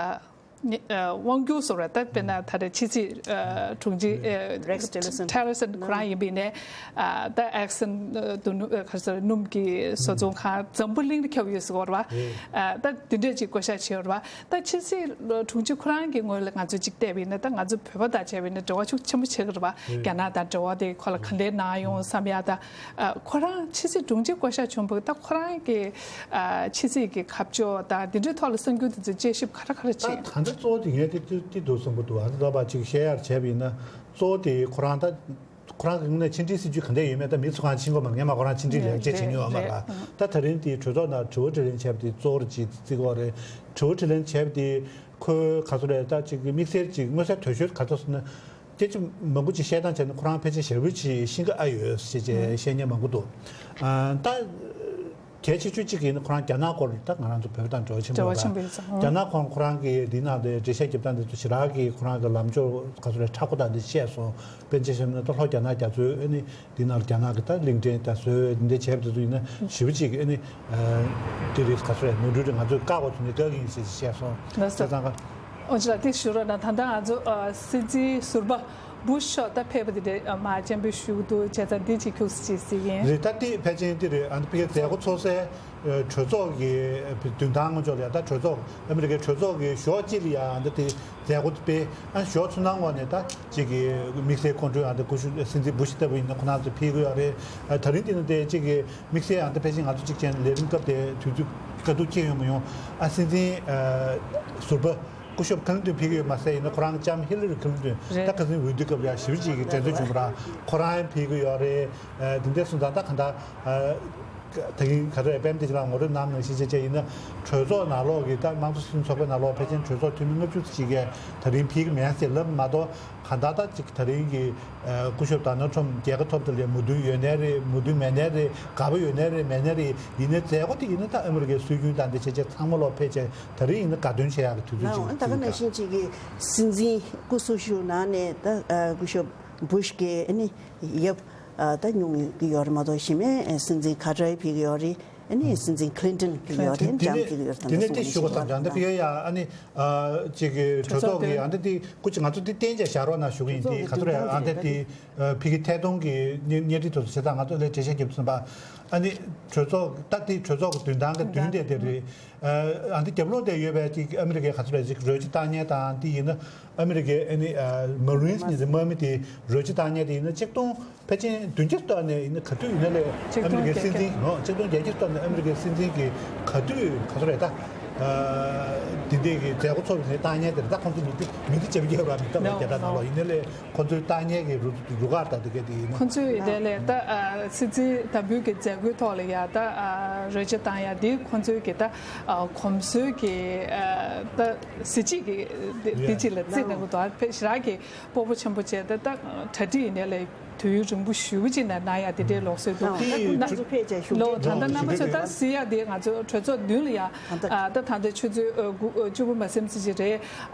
ནི་ཨ་དབང་སྒྱུར་སོགས་ར་ད་དཔེར་ན་ད་རེས་ཕྱི་སྲིད་ཨ་དྲུང་ཆེ་ཨ་Rex Tillerson Tillerson ཁོ་རང་ཡིན་པ་ཡིན་ནའི་ཨ་ད་ཨེག་སན་ཨ་དུ་ནུ་ཨ་ག་ས་སྣུམ་གྱི་བཟོ་ཚོང་ཁང་འཛམ་བུ་གླིང་ལ་ཁྱབ་ཡོད་ཟེར་བ་རེད་བ། ཨ་ད་དེ་འདྲས་ཅིག་བསྐོ་བཞག་བྱས་ཡོད་རེད་བ། ད་ཕྱི་སྲིད་དྲུང་ཆེ་ཁོ་རང་གི་ངོས་ལ་ང་ཚོས་ཅིག་བལྟས་པ་ཡིན་ན་ད་ང་ཚོ་བོད་པ་དང་བྱས་པ་ཡིན་ན་འབྲེལ་བ་ཤུགས་ཆེན་པོ་ཆགས་ཀྱི་རེད་བ། རྒྱ་ནག་དང་འབྲེལ་བ་དེ་ཁོ་ལ་ག་འདྲས་གནང་ཡོང་བསམ་ཡ་ད། ཨ་ཁོ་རང་ཕྱི་སྲིད་དྲུང་ཆེ་བསྐོ་བཞག་བྱུང་བ་ད་ཁོ་རང་གི་ཨ་ཕྱི་སྲིད་ཀྱི་ཁ་ཕྱོགས་དང་འདི་འདྲའི་ཐོག་ལ་གསར་འགྱུར་དེ་ཚོ་དཔྱད་ཞིབ་ག་རེ་ག་རེ་བྱས་ད་ཡོད། ད་ལྟ་གཙོ་བོ་དེ་ངས་དེ་དེ་དེ་འདུག་བསམ་གྱི་འདུག་ཨ་ད་ལྟ་བ་ཅིག་བཤད་ཡར་བྱས་པ་ཡིན་ན་གཙོ་བོ་དེ་ཁོ་རང་ད་ཁོ་རང་གི་ངོས་ནས་ཕྱི་འབྲེལ་སྲིད་ཇུས་ག་འདྲ་ཡོད་མེད་ད་མི་ཚོ་གང་ཕྱིན་གོ་མ་ངས་མ་ཁོ་རང་ཕྱི་འབྲེལ་ལས་བྱེད་བྱེད་མྱོང་ཡོད་མ་རེད། ད་ད་རིང་དེ་གྲོས་ཚོགས་ནང་དྲི་བ་དྲིས་ལན་བྱས་པ་དེ་གཙོ་བོར་ཅིག་བརྩི་གི་ཡོད་རེད། དྲི་བ་དྲིས་ལན་བྱས་པ་དེ་ཁོའི་ག་ཚོད་རེད་ད་ཅིག་དམིགས་བསལ་ཅིག་མངོན་གསལ་དོད་ཤོས་ག་ཚོད་ཟེར་ན། སྐད་ཆ་མང་པོ་ཅིག་བཤད་སྟངས་བྱས་ན་ཁོ་རང་ཕལ་ཆེར་ཞེ་པོ་ཅིག་ཤེས་ཀྱི་ཨ་ཡོད་ཞེས་བྱས་བཤད་མཁན་མང་པོ་འདུག་ཨ་ད་ གལ་ཆེ་ཤོས་གཅིག་ཡིན་ན་ཁོ་རང་རྒྱ་ནག་སྐོར་ད་ང་རང་ཚོ་བོད་དང་འབྲེལ་བ་ཆེན་པོ་ཡོད་ར། འབྲེལ་བ་ཆེན་པོ་ཡོད་ཙང་། རྒྱ་ནག་ཁོང་ཁོ་རང་གི་འདི་ནང་དེ་འགྲེལ་བཤད་རྒྱབ་སྟངས་དེ་ཚོ་ཞེ་དྲག་གི་ཁོ་རང་གི་ལམ་ཕྱོགས་ག་ཚོད་རེད་མཁྲེགས་པོ་དང་དེ་བཤད་སོང་། དཔེར་ན་ཆ་བཞག་ན་ད་ལྷོ་རྒྱ་ནག་རྒྱ་མཚོའི་ཨ་ནི་འདི་ནང་རྒྱ་ནག་གི་ད་གླིང་ཕྲན་ད་བཟོས་འདི་འདྲ་བྱས་པ་དེ་ཚོ་ཡིན་ན་ཞེ་པོ་ཅིག་ཨ་ནི་དེ་རེད་ག་ཚོད་རེད་ནོར་འཁྲུལ་རེད། ང་ཚོས་བཀག་དགོས་ཚུལ་ནི་བཀག་གི་ཡིན་ཟེར་བཤད་སོང་། ལགས་སོ། བྱས་ཙང་ཀ་ཨོ་ཅི་ལགས་དེ་ཞུ་རོགས་གནང་། ད་ལྟ་ང་ཚོ་ཨ་སྲིད་འཛིན་ཟུར་པ་བུ་ཤ་ཤོག་ད་ཕེབས་པ་དེ་འདྲ་མ་སྤྱན་འབུལ་ཞུ་གི་འདུག་བྱས་ཙང་འདི་ཅིག་ཁྱུག་ཙམ་ཅིག་གཟིགས་ཡིན། རེད། ད་ལྟའི་ཕལ་ཆེར་འདི་རེད། ཨ་ནི་ཕ་གིའི་མཛད་སྒོ་འཚོགས་སའི་གྲོས་ཚོགས་ཀྱི་མདུན་ཐང་ངོ་ཅོག་ལ་ཡ་ད་གྲོས་ཚོགས་ཨ་མི་རི་ཀའི་གྲོས་ཚོགས་ཀྱི་ཞོགས་གཅིག་ལ་ཡ་ཨ་འདི་དེ་མཛད་སྒོ་སྤེལ། ཨ་ཞོགས་ཚུར་སྣང་འོག་ནས་ད་ཅིག་གི་དམིགས་བསལ་ཁོང་ཁྲོའི་ཨ་འདི་སྐུ་ཞབས་སྲིད་འཛིན་བུ་ཤ་ལྟ་བུ་ཡིན་ན་ཁོ་རང་ཚོ་ཕེབས་ཀྱི་ཡོད་རེད། ད་རིང་འདི་ནི་དེ་ཅིག་གི་དམིགས་བསལ་ཨ་འདི་ཕལ་ཆེར་ང་ཚོ་གཅིག་བྱས་ནས་ལས་རིམ་སྐབས་དེ་དུས་ཚོད་དཀའ་སྡུག་སྐྱེལ་ཡོང་མི་ཡོང་། ཨ་སྲིད་འཛིན་ཟུར་པ་སྐུ་ཞབས་ཁ་ལིན་ཏོན་ཕེབས་ཀྱི་ཡོད་མ་ཟད་ཡིན་ན་ཁོ་རང་ལྕམ་ཧི་ལ་རི་ཁ་ལིན་ཏོན་རེད། ད་ཁ་སང་འོས་བསྡུ་སྐབས་ཡ་ཞེ་པོ་ཅིག་གི་འགྲན་རྩོད་བྱུང་བ་ར་ཁོ་རང་ཡང་ཕེབས་ཀྱི་ཡོད་རེད། ཨ་དེ་འདྲ་སོང་ཙང་ད་ག་འདྲ་ཨ་ད་གིན་ག་རེ་པད་མ་བདེ་ཆེན་ལགས་ངོ་སྤྲོད་གནང་ནང་བཞིན་བྱས་བྱས་ཡིན་ན་གྲོས་ཚོགས་ནང་ལོགས་ཀྱི་ད་དམངས་གཙོ་སྲིད་དོན་ཚོགས་པའི་ནང་ལོགས་ཕལ་ཆེར་གྲོས་ཚོགས་འཐུས་མི་ལྔ་བཅུ་ཙམ་ཞིག་གིས་ད་རིང་ཕེབས་ཀྱི་མེད་ཟེར་ལབ་མ་གཏོགས་ག་འདྲ་ད་ཅིག་ད་རིང་གི་ཨ་སྐུ་ཞབས་ཌོ་ནལ་ཊམ་རྒྱལ་ཁ་ཐོབ་དེ་ལ་མོས་མཐུན་ཡོད་ནའི་རེད། མོས་མཐུན་མེད་ནའི་རེད། དགའ་པོ་ཡོད་ནའི་རེད། མེད་ནའི་རེད། ཡིན་ནའི་མཛད་སྒོ་དེ་ཡིན་ན་ད་ཨ་མི་རི་ཀའི་སྲོལ་རྒྱུན་དང་དེ་བྱས་བྱས་ཚང་མ་ལོག་ཕེབས་བྱས་ད་རིང་ཡིན་ན་དགའ་སྟོན་བྱེད་ཡག་གི་དུས་ཚོད་ཅིག་ད་ག་ནང་བཞིན་ཅིག་གི་སྲིད་འཛིན་སྐུ་སྲུང་ཞུ་ནང་ནས་ད་ཨ་སྐུ་ཞབས་བུ་ཤ་གི་ཨ་ནི་ཡབ་ཨ་ད་སྙུང་གི་ཡོད་རེད་མ་གཏོགས་གཞི་མེད་སྲིད་འཛིན་ཁ་ཏྲའི་ཕེབས་ཀྱི་ཡོད་རེད། ཨ་ནི་སྲིད་འཛིན་ཁ་ལིན་ཏོན་ཕེབས་ཀྱི་ཡོད་རེད། འཇམ་ཕེབས་ཀྱི་ཡོད་རེད། དེ་ནས་དེ་ཞུ་དགོས་བསམ་ཀྱང་འདི་ཕེབས་ཡ་ཨ་ནི་ཅིག་གི་གྲོས་ཚོགས་ཀྱི་ཨ་འདི་དེ་སྐུ་ཅིག་ང་ཚོ་འདི་གཏན་འཇགས་བཞག་རོགས་གནང་ཞུ་གི་ཡིན། དེ་ག་ཚོད་རེད་ཨ་འདི་དེ་ཕ་གི་ཐད་གཏོང་གི་བརྙན་བརྙན་འཕྲིན་ཐོག་ཏུ་བྱེད་སྟངས་ང་ཚོ་ལས་འགྲེལ་བཤད་རྒྱབ་ཟིན་པ། ཨ་ནི་གྲོས་ཚོགས་ད་དེ་གྲོས་ཚོགས་ཀྱི་མདུན་ཐང་གི་མདུན་དེ་དེ་རེད། ཨ་འདི་རྒྱབ་ལོགས་དེ་ཡོད་པའི་ཅིག་ཨ་མི་རི་ཀའི་ག་ཚོད་རེད་ཅིག་རོལ་ཆ་བཏང་མཁན་དང་དེ་ཡིན་ན་ཨ་མི་རི་ཀའི་ཨ་ནི་མ་རིན་སི་ནི་དམག་མི་དེ་རོལ་ཆ་བཏང་མཁན་དེ་ཡིན་ན་ཆིག་སྟོང་ཕལ་ཆེར་བདུན་བརྒྱ་སྟོར་ནས་ཡིན་ན་ག་དུས་ཡིན་ན་ལས་ཨ་མི་རི་ཀའི་སྲིད་འཛིན་ནོ་ཆིག་སྟོང་བརྒྱད་བརྒྱ་སྟོར་ནས་ཨ་མི་རི་ཀའི་སྲིད་འཛིན་གྱི་ག་དུས་ག་ཚོད་རེད་ད། དེ་འདྲའི་གི་མཛད་སྒོ་ཚོགས་པའི་ནས་བཏང་མཁན་དེ་རེད། ད་ཁོང་ཚོ་མི་དེ་མི་དེ་བྱེད་པ་རྒྱག་པ་མི་ལྟ་བ་རྒྱ་གྲགས་ནང་ལོགས་ཡིན་ན་ལས་ཁོང་ཚོའི་བཏང་མཁན་གྱི་རུ་རུ་ཁག་དང་དེ་ག་དེ་ཡིན་ན། ཁོང་ཚོའི་དེ་ལས་ད་སྲིད་འཛིན་དམ་འབུལ་གྱི་མཛད་སྒོའི་ཐོག་ལ་ཡ་ད་རོལ་ཆ་བཏང་ཡ་དེ་ཁོང་ཚོའི་གི་ད་གོམས་སྲོལ་གྱི་ད་གཟི་བརྗིད་ཀྱི་དེ་ཅིག་ལ་བརྩི་གནང་གི་འདུག་ཕེ་ཞེ་དྲག་གི་སྤོ་བོ་ཆེན་པོ་བྱས་ད་ད་གྲ་སྒྲིག་ཡིན་ནའི་ལས་དུས་ཡུན་རིང་པོ་ཞེ་པོ་ཅིག་ནས་གནང་ཡ་དེ་འདྲའི་ལུགས་སྲོལ་འདུག་ལོ་ད་ལྟ་རྣམ་པ་ཚོས་ད་གཟིགས་ཡ་དེ་ང་ཚོ་གྲོས་ཚོགས་མདུན་ལ་ཡ་ད་ད་ལྟ་ཆུ་ཚོད་དགུ་བཅུ་པོ་མ་ཟིན་ཙམ་ཅིག་རེད།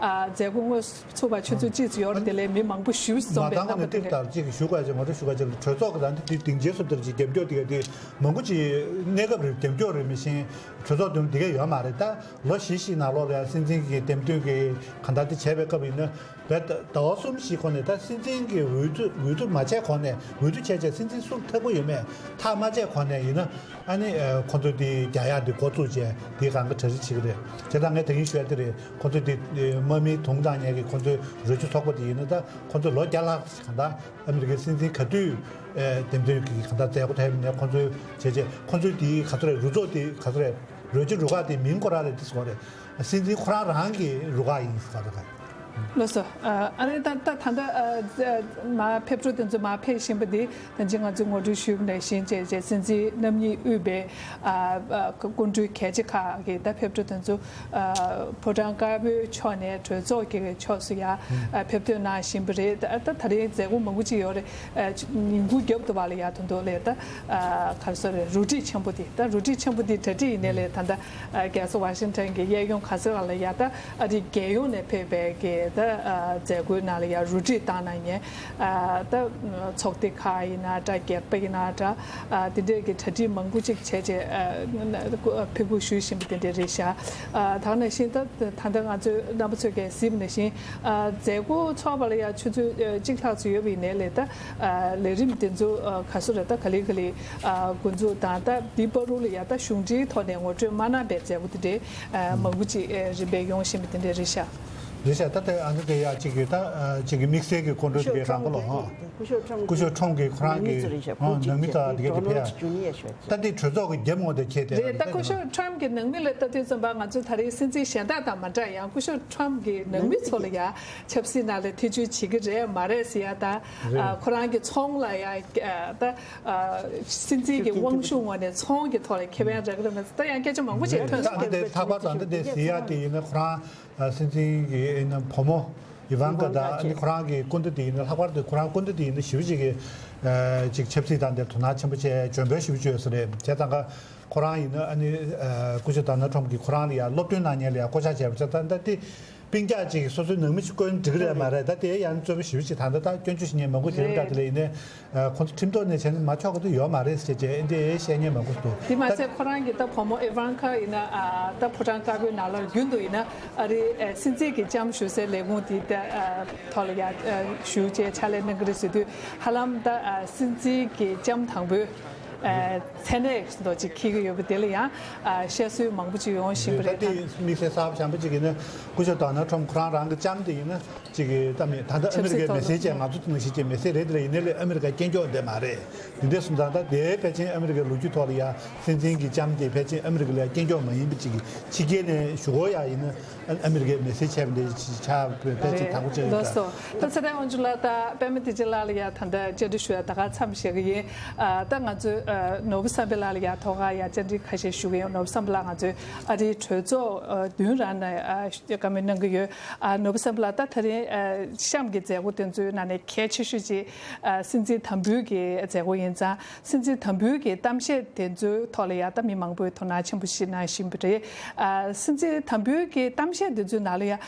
མཛད་སྒོ་དངོས་ཚུགས་པ་ཆུ་ཚོད་གཅིག་ཙམ་ཡོད་རེད། དེ་ལས་མི་མང་པོ་ཞེ་པོ་ཅིག་འཛོམས་པའི་རྣམ་པ་དེ་རེད། ཅིག་ཞུ་དགོས་ཅིག་ངོ་སྤྲོད་ཞུ་དགོས་ཅིག་གྲོས་ཚོགས་ཀྱི་ད་འདི་དེ་སྡིངས་ཆའི་སུབ་དེར་ཅིག་རྒྱབ་སྐྱོར་དེ་ག་དེ་མང་པོ་ཅིག་གནས་སྐབས་རེད། རྒྱབ་སྐྱོར་རེད། མི་ཤེས་གྲོས་ཚོགས་མདུན་དེ་ག་ཡོད་མ་རེད། ད་ལོ་བཞི་ཞིག་ནང་ལོགས་ལ་ཡ་སྲིད་འཛིན་གྱི་འདེམས་ཐོན་གྱི་གང་ལྟར་དེ་བྱས་པའི་སྐབས་ཡིན་ན། བས་ཟླ་བ་གསུམ་བཞི་གོང་ནས་ད་སྲིད་འཛིན་གྱི་འོས་བསྡུ་འོས་བསྡུ་མ་བྱས་གོང་ནས་འོས་བསྡུ་བྱས་བྱས་སྲིད་འཛིན་སུ་ཐག་པོ་ཡོད་མེད་ཐག་མ་བཅད་གོང་ནས་ཡིན་ན་ཨ་ནི་ཁོ་ཚོས་དེ་རྒྱག་ཡག་དེ་འགོ་བཙུགས་བྱས་དེ་གང་ག་གྲ་སྒྲིག་བྱེད་ཀྱི་རེད། བྱས་ཙང་ངས་ད་གིན་ཞུ་ཡ་དེ་རེད། ཁོ་ཚོས་དེ་དམག་མིའི་དུང་བཏང་མཁན་གྱི་ཁོ་ཚོའི་རོལ་ཆ་ཚོགས་པ་དེ་ཡིན་ན་ད་ཁོ་ཚོས་ལོ་བརྒྱ་ལྷག་ཅིག་གང་ལྟར་ཨ་མི་རི་ཀའི་སྲིད་འཛིན་ག་དུས་འདེམས་ཐོན་གྱི་གང་ལྟར་མཛད་སྒོ་ཐེབས་ནས་ཁོ་ཚོའི་བྱས་རྗེས་ཁོ་ཚོའི་དེ་ག་ཚོད་རེད། རུ་ཚོགས་དེ་ག་ཚོད་རེད། རོལ་ཆ་རུ་ཁག་དེ་མིང་ཁོ་རང་རེད། དེ་སོགས་རེད། སྲིད་འཛིན་ཁོ་རང་རང་གི་རུ་ཁག་ཡིན་ཟེར་བ་རེད། ལགས་སོ། ཨ་ནི་ད་ད་ད་ལྟ་མ་ཕེབས་འགྲོ་དེ་ཚོ་མ་ཕེབས་བཞིན་པ་འདི་ད་ཅི་ང་ཚོས་ངོ་སྤྲོད་ཞུས་པ་ནང་བཞིན་བྱས་རྗེས་སྲིད་འཛིན་རྣམ་གཉིས་དབུས་པའི་སྐུ་མགྲོན་གལ་ཆེ་ཁག་གི་ད་ཕེབས་འགྲོ་དེ་ཚོ་ཕོ་བྲང་དཀར་པོའི་ཕྱོགས་ནས་གྲོས་ཚོགས་ཀྱི་ཕྱོགས་སུ་ཡ་ཕེབས་ཐོན་གནང་བཞིན་པ་རེད། ད་ད་རིང་མཛད་སྒོ་མང་པོ་ཅིག་ཡོད་རེད། ཉིན་གུང་རྒྱབ་ཏུ་བ་ལ་ཡ་དོན་དུ་ལས་ད་ག་རེ་ཟེར་རེད། རུ་སྒྲིག་ཆེན་པོ་དེ་ད་རུ་སྒྲིག་ཆེན་པོ་དེ་གྲ་སྒྲིག་ཡིན་ནའི་ལས་ད་ད་རྒྱལ་ས་ཝ་ཤིང་ཊོན་གྱི་གཡས་གཡོན་ག་ས་ག་ལ་ཡ་ད་ཨ་རིའི་རྒྱལ་ཡོངས་ནས་ཕེབས་པའི་གི་ད་མཛད་སྒོའི་ནང་ལ་ཡ་རུ་སྒྲིག་བཏང་གནང་མཁན་ད་ཚོགས་སྡེ་ཁག་ཡིན་ན་འདྲ། སྒེར་པ་ཡིན་ན་འདྲ། དེ་འདྲས་ཀྱི་གྲ་སྒྲིག་མང་པོ་ཅིག་བྱས་རྗེས་ཕེབས་སྒུག་ཞུ་བཞིན་པ་དེ་འདྲས་རེད་ཤག་ད་ག་ནང་བཞིན་ད་ད་ལྟ་ང་ཚོས་རྣམ་པ་ཚོས་གས་གཟིགས་པ་ནང་བཞིན་མཛད་སྒོ་ཚོགས་པ་ལ་ཡ་ཆུ་ཚོད་གཅིག་ལྷག་ཙམ་ཡོད་པ་ཡིན་ནའི་ལས་ད་ལས་རིམ་དེ་ཚོ་ག་ཚོད་རེད། ད་ག་ལེ་ག་ལེ་འགོ་འཛུགས་དང་ད་འདི་བར་དུ་ལ་ཡ་ད་གཞུང་འབྲེལ་ཐོག་ནས་ངོ་སྤྲོད་མ་གནང་པའི་མཛད་སྒོ་དེ་འདྲའི་མང་པོ་ཅིག་རིམ་པས་ཡོང་བཞིན་པ་དེ་འདྲ་རེད་ཤག་རེད་ཤག་ད་ལྟ་ཨ་ནི་དེ་ཡ་གཅིག་གི་ད་གཅིག་གི་དམིགས་བསལ་གྱི་སྐུ་མགྲོན་དེ་གའི་རང་གོ་ལོ་ཧོ། སྐུ་ཞབས་ཁྲོམ་གྱི་ཁོ་རང་གི་ནང་མི་དང་དེ་གའི་དེ་ཕེ་ཡ། ད་འདི་གྲོས་ཚོགས་ཀྱི་རྒྱབ་ངོས་དེ་ཁྱེད་དེ་རེད། ད་སྐུ་ཞབས་ཁྲོམ་གྱི་ནང་མི་ལ་ལྟ་དུས་ཙམ་པ་ང་ཚོ་ད་རེས་སྲིད་འཛིན་གཞན་དག་དང་མ་འདྲ་ཡང་སྐུ་ཞབས་ཁྲོམ་གྱི་ནང་མི་ཚོ་ལ་ཡ་ཆབ་སྲིད་ནང་ལ་ཐེ་བྱུས་བྱེད་ཀྱི་རེད་མ་རེད་ཟེར་ཡ་ད་ཁོ་རང་གི་ཚོང་ལ་ཡ་ད། སྲིད་འཛིན་གྱི་དབང་ཤུགས་ངོས་ནས་ཚོང་གི་ཐོག་ལ་ཁེ་ཕན་རག་གི་རེད་མ་ཟད་ད་ཡང་སྐད་ཆ་མང་པོ་ཞིག་ཐོན་སོང་། ད་འདི་ལྟ་བུ་དང་འདི་འདྲའི་ཟེར་ཡ་དེ་ཡིན་ན་ཁོ་རང་སྲིད་འཛིན་གྱི་ཡིན་ན་བུ་མོ་ ཨི་ཝན་ཀ་དང་ཨ་ནི་ཁོ་རང་གི་སྐུ་ཟླ་དེ་ཡིན་ན། ལྷག་པར་དུ་ཁོ་རང་སྐུ་ཟླ་དེ་ཡིན་ན་ཞེ་པོ་ཅིག་གི་ཨ་ཅིག་ཆབ་སྲིད་དང་དེར་དོ་སྣང་ཆེན་པོ་བྱས། འཇོན་པོ་ཞེ་པོ་ཅིག་ཡོད་ས་རེད། བྱས་ཙང་ཀ་ཁོ་རང་ཡིན་ན་ཨ་ནི་ཨ་སྐུ་ཞབས་ཌོ་ནལ་ཊམ་གྱིས་ཁོ་རང་ལ་ཡང་སློབ་སྟོན་གནང་མཁན་ལ་ཡང་བསྐོ་བཞག་བྱས་པ་བྱས་ཙང་། ད་དེ་སྤུན་ཀྱག་ཅིག་སོ་སོའི་ནང་མི་ཅིག་བསྐོས་ན་འགྲིག་གི་རེད་མ་རེད། ད་དེ་ཡང་རྩོད་པ་ཞེ་པོ་ཅིག་ད་ལྟ་ད་སྐྱོན་བརྗོད་བྱེད་མཁན་མང་པོ་ཡོད་རེད། ད་དེ་ལ་ཡིན་ནའི་ཁོང་ཚོ་ཁྲིམས་ཐོག་ནས་བྱས་ན་མ་ཆོག་གི་འདུག་ཡོད་མ་རེད་ཟེར་བྱས་འདི་བཤད་མཁན་མང་པོ་འདུག་དེ་མ་ཚད་ཁོ་རང་གི་ད་བུ་མོ་ཨི་ཝན་ཀ་ཡིན་ན་ད་ཕོ་བྲང་དཀར་པོའི་ནང་ལ་རྒྱུན་དུ་ཡིན་ན་ཨ་རིའི་སྲིད་འཛིན་གྱི་ལྕམ་ཞུ་སའི་ལས་ཁུངས་དེ་ཐོག་ལ་ཡ་ཞུ་བྱས་ཕྱག་ལས་གནང་གི་རེད་ཟེར་དུས། ཧ་ལམ་ད་སྲིད་འཛིན་གྱི་ལྕམ་དང་པོའི་མཚན་གནས་འདྲ་ཅིག་འཁྱེར་གྱི་ཡོད་པ་དེ་ལ་ཡང་བཤད་སྲོལ་མང་པོ་ཅིག་ཡོང་བཞིན་པ་རེད། ད་དེ་དམིགས་བསལ་གསར་པ་བྱམས་པོ་ཅིག་ཡིན་ན་སྐུ་ཞབས་ཌོ་ནལ་ཊམ་ཁོ་རང་རང་གི་ལྕམ་དེ་ཡིན་ན་ཅིག་གི་ད་མེད། ད་ལྟ་ཨ་མི་རི་ཀའི་མི་སེར་བྱས། ང་ཚོ་ནང་བཞིན་ཅིག་མི་སེར་རེད། དེ་ལ་ཡིན་ནའི་ལས་ཨ་མི་རི་ཀ་སྐྱོན་ཀྱོག་འདི་མ་རེད། འདི་འདྲ་སོང་ཙང་ད་དེ་ཕལ་ཆེར་ཨ་མི་རི་ཀའི་ལོ་རྒྱུས་ཐོག་ལ་ཡ་སྲིད་འཛིན་གྱི་ལྕམ་དེ་ཕལ་ཆེར་ཨ་མི་རི་ཀ་ལ་ཡ་སྐྱོན་ཀྱོག་མ་ཡིན་པ་ཅིག་གི་ཕྱི་རྒྱལ་ནས་ཞུ་སྒོ་ཡ་ཡིན་ན་ཨ་མི་རི་ཀའི་མི་སེར་བྱས་པ་འདི་ཆགས་པའི་ཕལ་ཆེར་དང་པོ་ཅིག་རེད། ལགས་སོ། ད་ཚེ་བརྟན་དབང་ཕྱུག་ལགས་དང་པད་མ་བདེ་ཆེན་ལགས་ལ་ཡ་ད་ལྟ་བཅར་འདྲི་ཞུ་ཡ་ད་ག་མཚམས་བཞག་གི་ཡིན། ད་ང་ཚོས་ནོར་བུ་བསམ་འཕེལ་ལགས་ལ་ཡ་ཐོག་ཁ་ཡ་བཅར་འདྲི་ཁ་ཤས་ཞུ་གི་ཡིན། ནོར་བུ་བསམ་འཕེལ་ལགས་ང་ཚོས་ཨ་རིའི་གྲོས་ཚོགས་མདུན་རང་ནས་བཀའ་མོལ་གནང་གི་ཡོད། ཨ་ནོར་བུ་བསམ་འཕེལ་ལགས། ད་ད་རིང་ཨ་གཤམ་གྱི་མཛད་སྒོ་དེ་ཚོའི་ནང་ནས་གལ་ཆེ་ཤོས་ཅིག་ཨ་སྲིད་འཛིན་དམ་འབུལ་གྱི་མཛད་སྒོ་ཡིན་ཙང་། སྲིད་འཛིན་དམ་འབུལ་གྱི་གཏམ་བཤད་དེ་ཚོའི་ཐོག་ལ་ཡ་ད་མི་མང་པོས་དོ་སྣང་ཆེན་པོ་ཞིག་གནང་བཞིན་པ་རེད། ཨ་སྲིད་འཛིན་དམ་འབུལ་གྱི་གཏམ་བཤད་དེ་ཚོའི་ནང་ལ་ཡ་ཨ་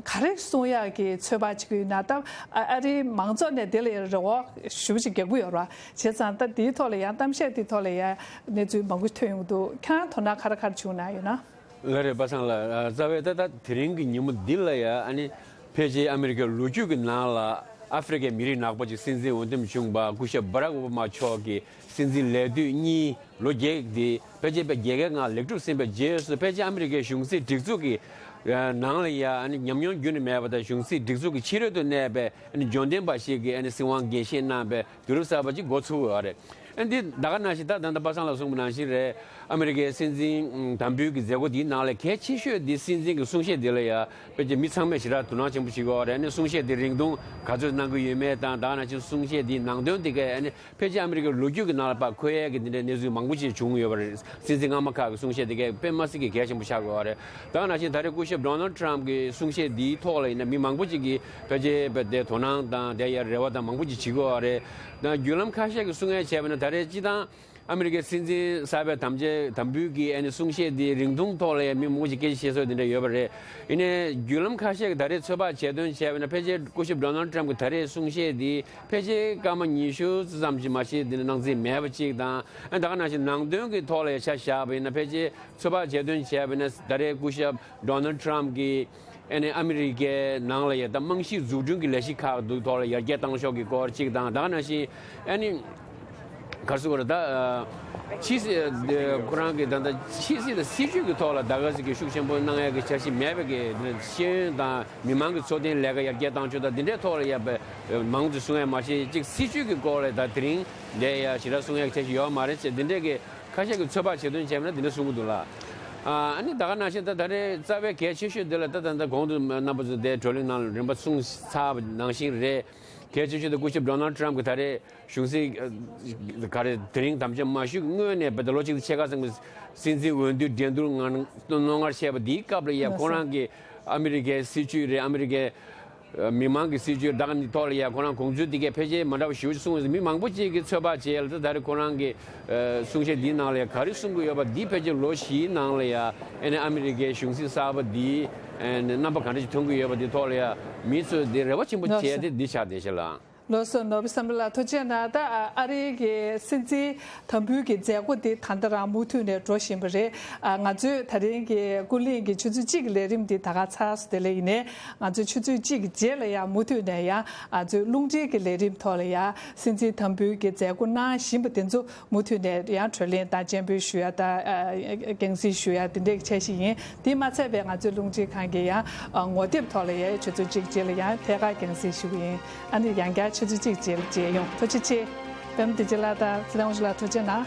ག་རེ་གསུང་ཡག་གི་ཚོད་དཔག་བྱེད་ཀྱི་ཡོད་ན། ད་ཨ་ཨ་རིའི་མང་ཚོགས་ནས་དེ་ལ་ཡ་རེ་བ་ཞེ་པོ་ཅིག་རྒྱག་གི་ཡོད་རེད། བྱས་ཙང་ད་དེའི་ཐོག་ལ་ཡ་གཏམ་བཤད་དེའི་ཐོག་ལ་ཡ་གནས་ཚུལ་མང་པོ་ཐོན་ཡོང་གི་འདུག་ཁྱེད་རང་དོ་སྣང་ག་རེ་ག་རེ་བྱུང་གནང་ཡོད་ན། ལགས་རེད། པ་སངས་ལགས། རྩ་བའི་ད་ལྟ་དེ་རིང་གི་ཉིན་མོ་འདི་ལ་ཡ་ཨ་ནི་ཕལ་ཆེར་ཨ་མི་རི་ཀའི་ལོ་རྒྱུས་ཀྱི་ནང་ལ་ཨ་ཧྥེ་རི་ཀའི་མི་རིགས་ནག་པོ་ཅིག་སྲིད་འཛིན་འོས་འདེམས་བྱུང་བ་སྐུ་ཞབས་བྷ་རག་ཨོ་བྷ་མ་མཆོག་གི་སྲིད་འཛིན་ལས་དུས་གཉིས་ལོ་བརྒྱད་དེ་ཕལ་ཆེར་བརྒྱད་ཀའི་ནང་ལེགས་གྲུབ་ཟིན་པའི་རྗེས་སུ། ཕལ་ཆེར་ཨ་མི་རི་ཀའི་གཞུང་སྲིད་སྒྲིག་འཛུགས་ཀྱི་ནང་ལ་ཡ་ཨ་ནི་ཉམས་མྱོང་རྒྱུན་ནས་མེད་པ་དང་། གཞུང་སྲིད་སྒྲིག་འཛུགས་ཀྱི་ཕྱི་རོལ་དུ་གནས་པའི་ཨ་ནི་འབྱོར་ལྡན་པ་ཞིག་གིས་ཨ་ནི་སྲིད་དབང་འགན་བཞེས་གནང་བའི་དུས་རབས་གསར་པ་ཅིག་འགོ་ཚུགས་ཡོད་རེད། ཨ་འདི་ད་ག་ནང་བཞིན་ད་ད་ལྟ་པ་སངས་ལགས་གསུངས་པ་ནང་བཞིན་རེད། ཨ་མི་རི་ཀའི་སྲིད་འཛིན་དམ་འབུལ་གྱི་མཛད་སྒོ་འདིའི་ནང་ལ་གལ་ཆེ་ཤོས་འདི་སྲིད་འཛིན་གྱི་གསུང་བཤད་འདི་ལ་ཡ་ཕལ་ཆེར་མི་ཚང་མས་ཞེ་དྲག་དོ་སྣང་ཆེན་པོ་བྱེད་ཀྱི་ཡོད་རེད། ཨ་ནི་གསུང་བཤད་འདི་རིང་ཐུང་ག་ཚོད་གནང་གི་ཡོད་མེད་དང་། ད་ག་ནང་བཞིན་གསུང་བཤད་འདིའི་ནང་དོན་འདི་གས་ཨ་ནི་ཕལ་ཆེར་ཨ་མི་རི་ཀའི་ལོ་རྒྱུས་ཀྱི་ནང་ལ་ཕར་འཁོད་ཡས་ཀྱི་འདི་འདྲའི་གནས་ཚུལ་མང་པོ་ཞིག་བྱུང་ཡོད་པ་རེད། སྲིད་འཛིན་སྔ་མ་ཁག་གི་གསུང་བཤད་འདི་གས་དཔེ་མ་སྲིད་ཀྱི་གལ་ཆེན་པོ་ཆགས་ཀྱི་ཡོད་རེད། ད་ག་ནང་བཞིན་ད་རེས་སྐུ་ཞབས་ཌོ་ནལ་ཊམ་གྱི་གསུང་བཤད་འདིའི་ཐོག་ལ་ཡིན་ན་མི་མང་པོ་ཅིག་གིས་ཕལ་ཆེར་དེ་དོ་སྣང་དང་དེ་ཡ་རེ་བ་དང་མང་པོ་ཅིག་བྱེད་ཀྱི་ཡོད་རེད། ད་བརྒྱུད་ལམ་ཁ་ཤས་ཀྱིས་གསུང་ཡས་བྱས་པ་ན། ད་རེས་སྤྱི་བཏང་ཨ་མི་རི་ཀའི་སྲིད་འཛིན་གསར་པའི་དམ་བཅའ་དམ་འབུལ་གྱི་ཨ་ནི་གསུང་བཤད་འདི་རིང་ཐུང་ཐོག་ལ་ཡང་མི་མང་པོ་ཞིག་སྐད་ཆ་བཤད་སྲོལ་དེ་འདྲ་ཡོད་པ་རེད། ཡིན་ནའི་བརྒྱུད་ལམ་ཁ་ཤས་ཀྱིས་ད་རེས་ཚོད་དཔག་བྱས་དོན་བྱས་པ་ན། ཕལ་ཆེར་སྐུ་ཞབས་ཌོ་ནལ་ཊམ་གྱི་ད་རེས་གསུང་བཤད་འདི་ཕལ་ཆེར་སྐར་མ་ཉི་ཤུ་ཙམ་ཅིག་མ་ཞིག་འདི་ནས་གནང་རྩིས་མེད་པ་ཅིག་དང་། ཨ་ད་ག་ནང་བཞིན་ནང་དོན་གྱི་ཐོག་ལ་ཡང་ཆ་བཞག་པ་ཡིན་ན། ཕལ་ཆེར་ཚོད་དཔག་བྱས་དོན་བྱས་པ་ན། ད་རེས་སྐུ་ཞབས་ཌོ་ནལ་ཊམ་གྱིས་ཨ་ནི་ཨ་མི་རི་ཀའི་ནང་ལ་ཡ་ད་རྨང་གཞི་འཛུགས་སྐྲུན་གྱི་ལས་གཞི་ཁག་དུ་ཐོག་ལ་ཡར་རྒྱས་བཏང་ཕྱོགས་ཀྱི་སྐོར་གཅིག་དང་། ད་ག་ནང་བཞིན་ཨ་ནི་ག་རེ་ཟེར་དགོས་རེད། ད་ཕྱི་སྲིད་ཁོ་རང་གི་ད་ལྟ་ཕྱི་སྲིད་དང་སྲིད་ཇུས་ཀྱི་ཐོག་ལ་ད་ག་ཟེ་གི་ཤུགས་ཆེན་པོ་གནང་ཡ་གི་འཆར་གཞི་མེད་པའི་གི་ཤེས་ཡོན་དང་མི་མང་གི་འཚོ་རྟེན་ལས་ཀ་ཡར་རྒྱས་བཏང་ཕྱོགས་དང་འདི་འདྲའི་ཐོག་ལ་ཡ་མང་དུ་གསུང་ཡ་མ་ཤེས་ཅིག་སྲིད་ཇུས་ཀྱི་སྐོར་ལ་ད་དེ་རིང་འདི་ཡ་ཞེ་དྲག་གསུང་ཡ་གི་འཆར་གཞི་ཡོད་མ་རེད་ཅེས་འདི་འདྲའི་གི་ཁ་ཤས་ཀྱིས་ཚོད་དཔག་བྱེད་དོན་བྱས་པ་ན་འདི་འདྲ་གསུང་གི་འདུག་ལ། ཨ་ནི་ད་ག་ནང་བཞིན་ད་ད་རེས་རྩ་བའི་གལ་ཆེ་ཤོས་འདི་ལ་ད་ད་ལྟ་གོང་དུ་རྣམ་པ་ཚོ་དེ་བགྲོ་གླེང་ནང་རིམ་པ་གསུངས་ཚར་བ་ནང་བཞིན་རེད། གལ་ཆེ་ཤོས་དེ་སྐུ་ཞབས་ཌོ་ནལ་ཊམ་གྱི་ད་རེས་གཞུང་སྲིད་ག་རེ་དེ་རིང་དམ་བཅའ་མ་ཞུས་སྔོན་ནས་བར་དུ་ལོ་གཅིག་དང་ཕྱེད་ཀ་ཙམ་གྱི་སྲིད་འཛིན་འོས་བསྡུ་འགྲན་བསྡུར་ངང་རྣོ་ངར་བྱས་པ་འདིའི་སྐབས་ལ་ཡ་ཁོ་རང་གི་ཨ་མི་རི་ཀའི་སྲིད་ཇུས་རེད། ཨ་མི་རི་ཀའི་མི་མང་གི་སྲིད་ཇུས་ད་ག་ནི་ཐོག་ལ་ཡ་ཁོ་རང་དགོངས་ཚུལ་འདི་གས་ཕལ་ཆེར་མ་འདྲ་བ་ཞེ་པོ་ཅིག་གསུངས་ཡོད། མི་མང་པོ་ཅིག་གིས་ཚོད་དཔག་བྱས་ཡ་ལ་ད་ད་རེས་ཁོ་རང་གི་གསུང་བཤད་འདིའི་ནང་ལ་ཡ་ག་རེ་གསུང་གི་ཡོད་པ་འདི་ཕལ་ཆེར་ལོ་བཞིའི་ནང་ལ་ཡ་ཨ་ནི་ཨ་མི་རི་ཀའི་གཞུང་སྲིད་གསར་པ་འདིའི་ཨ་ནི་རྣམ་པ་ག་འདྲ་ཞིག་མཐོང་གི་ཡོད་པ་འདི་ཐོག་ལ་ཡ་མི་ཚོས་འདི་རེ་བ་ཆེན་པོ་བྱས་ཏེ་འདི་ཆགས་བསྡད་ཤག་ལགས། ལགས་སོ། ནོར་བུ་བསམ་འཕེལ་ལགས་ཐུགས་རྗེ་གནང་། ད་ཨ་རིའི་གི་སྲིད་འཛིན་དམ་འབུལ་གྱི་མཛད་སྒོ་འདི་ད་ལྟ་རང་མུ་མཐུད་ནས་འགྲོ་བཞིན་པ་རེད། ང་ཚོས་ད་རིང་གི་ཀུན་གླེང་གི་ཆུ་ཚོད་གཅིག་གི་ལས་རིམ་འདི་ད་ག་ཚར་སོང་། དེ་ལས་ཡིན་ནའི་ང་ཚོས་ཆུ་ཚོད་གཅིག་གི་རྗེས་ལ་ཡང་མུ་མཐུད་ནས་ཡང་ང་ཚོས་རླུང་འཕྲིན་གྱི་ལས་རིམ་ཐོག་ལ་ཡང་སྲིད་འཛིན་དམ་འབུལ་གྱི་མཛད་སྒོ་གནང་བཞིན་པ་དེ་ཚོ་མུ་མཐུད་ནས་ཡང་གྲོས་གླེང་དང་སྤྱན་འབུལ་ཞུ་ཡ་དང་རྒྱང་སྲིང་ཞུ་ཡ་དེ་འདྲའི་འཆར་གཞི་ཡིན། དེ་མ་ཚད་པའི་ང་ཚོའི་རླུང་འཕྲིན་ཁང་གི་ཡང་ངོ་དེབ་ཐོག་ལ་ཡང་ཆུ་ཚོད་གཅིག་རྗེས་ལ་ཡང་ཐད་ཀར་རྒྱང་སྲིང་ཞུ་གི་ཡིན། ཨ་ནི་ཡང་བསྐྱར་ཆུ་ཚོད་གཅིག་རྗེས་ལ་མཇལ་ཡོང་། ཐུགས་རྗེ་ཆེ། པད་མ་བདེ་ཆེན་ལགས་དང་ཚེ་བརྟན་དབང་ཕྱུག་ལགས་ཐུགས་རྗེ་གནང་།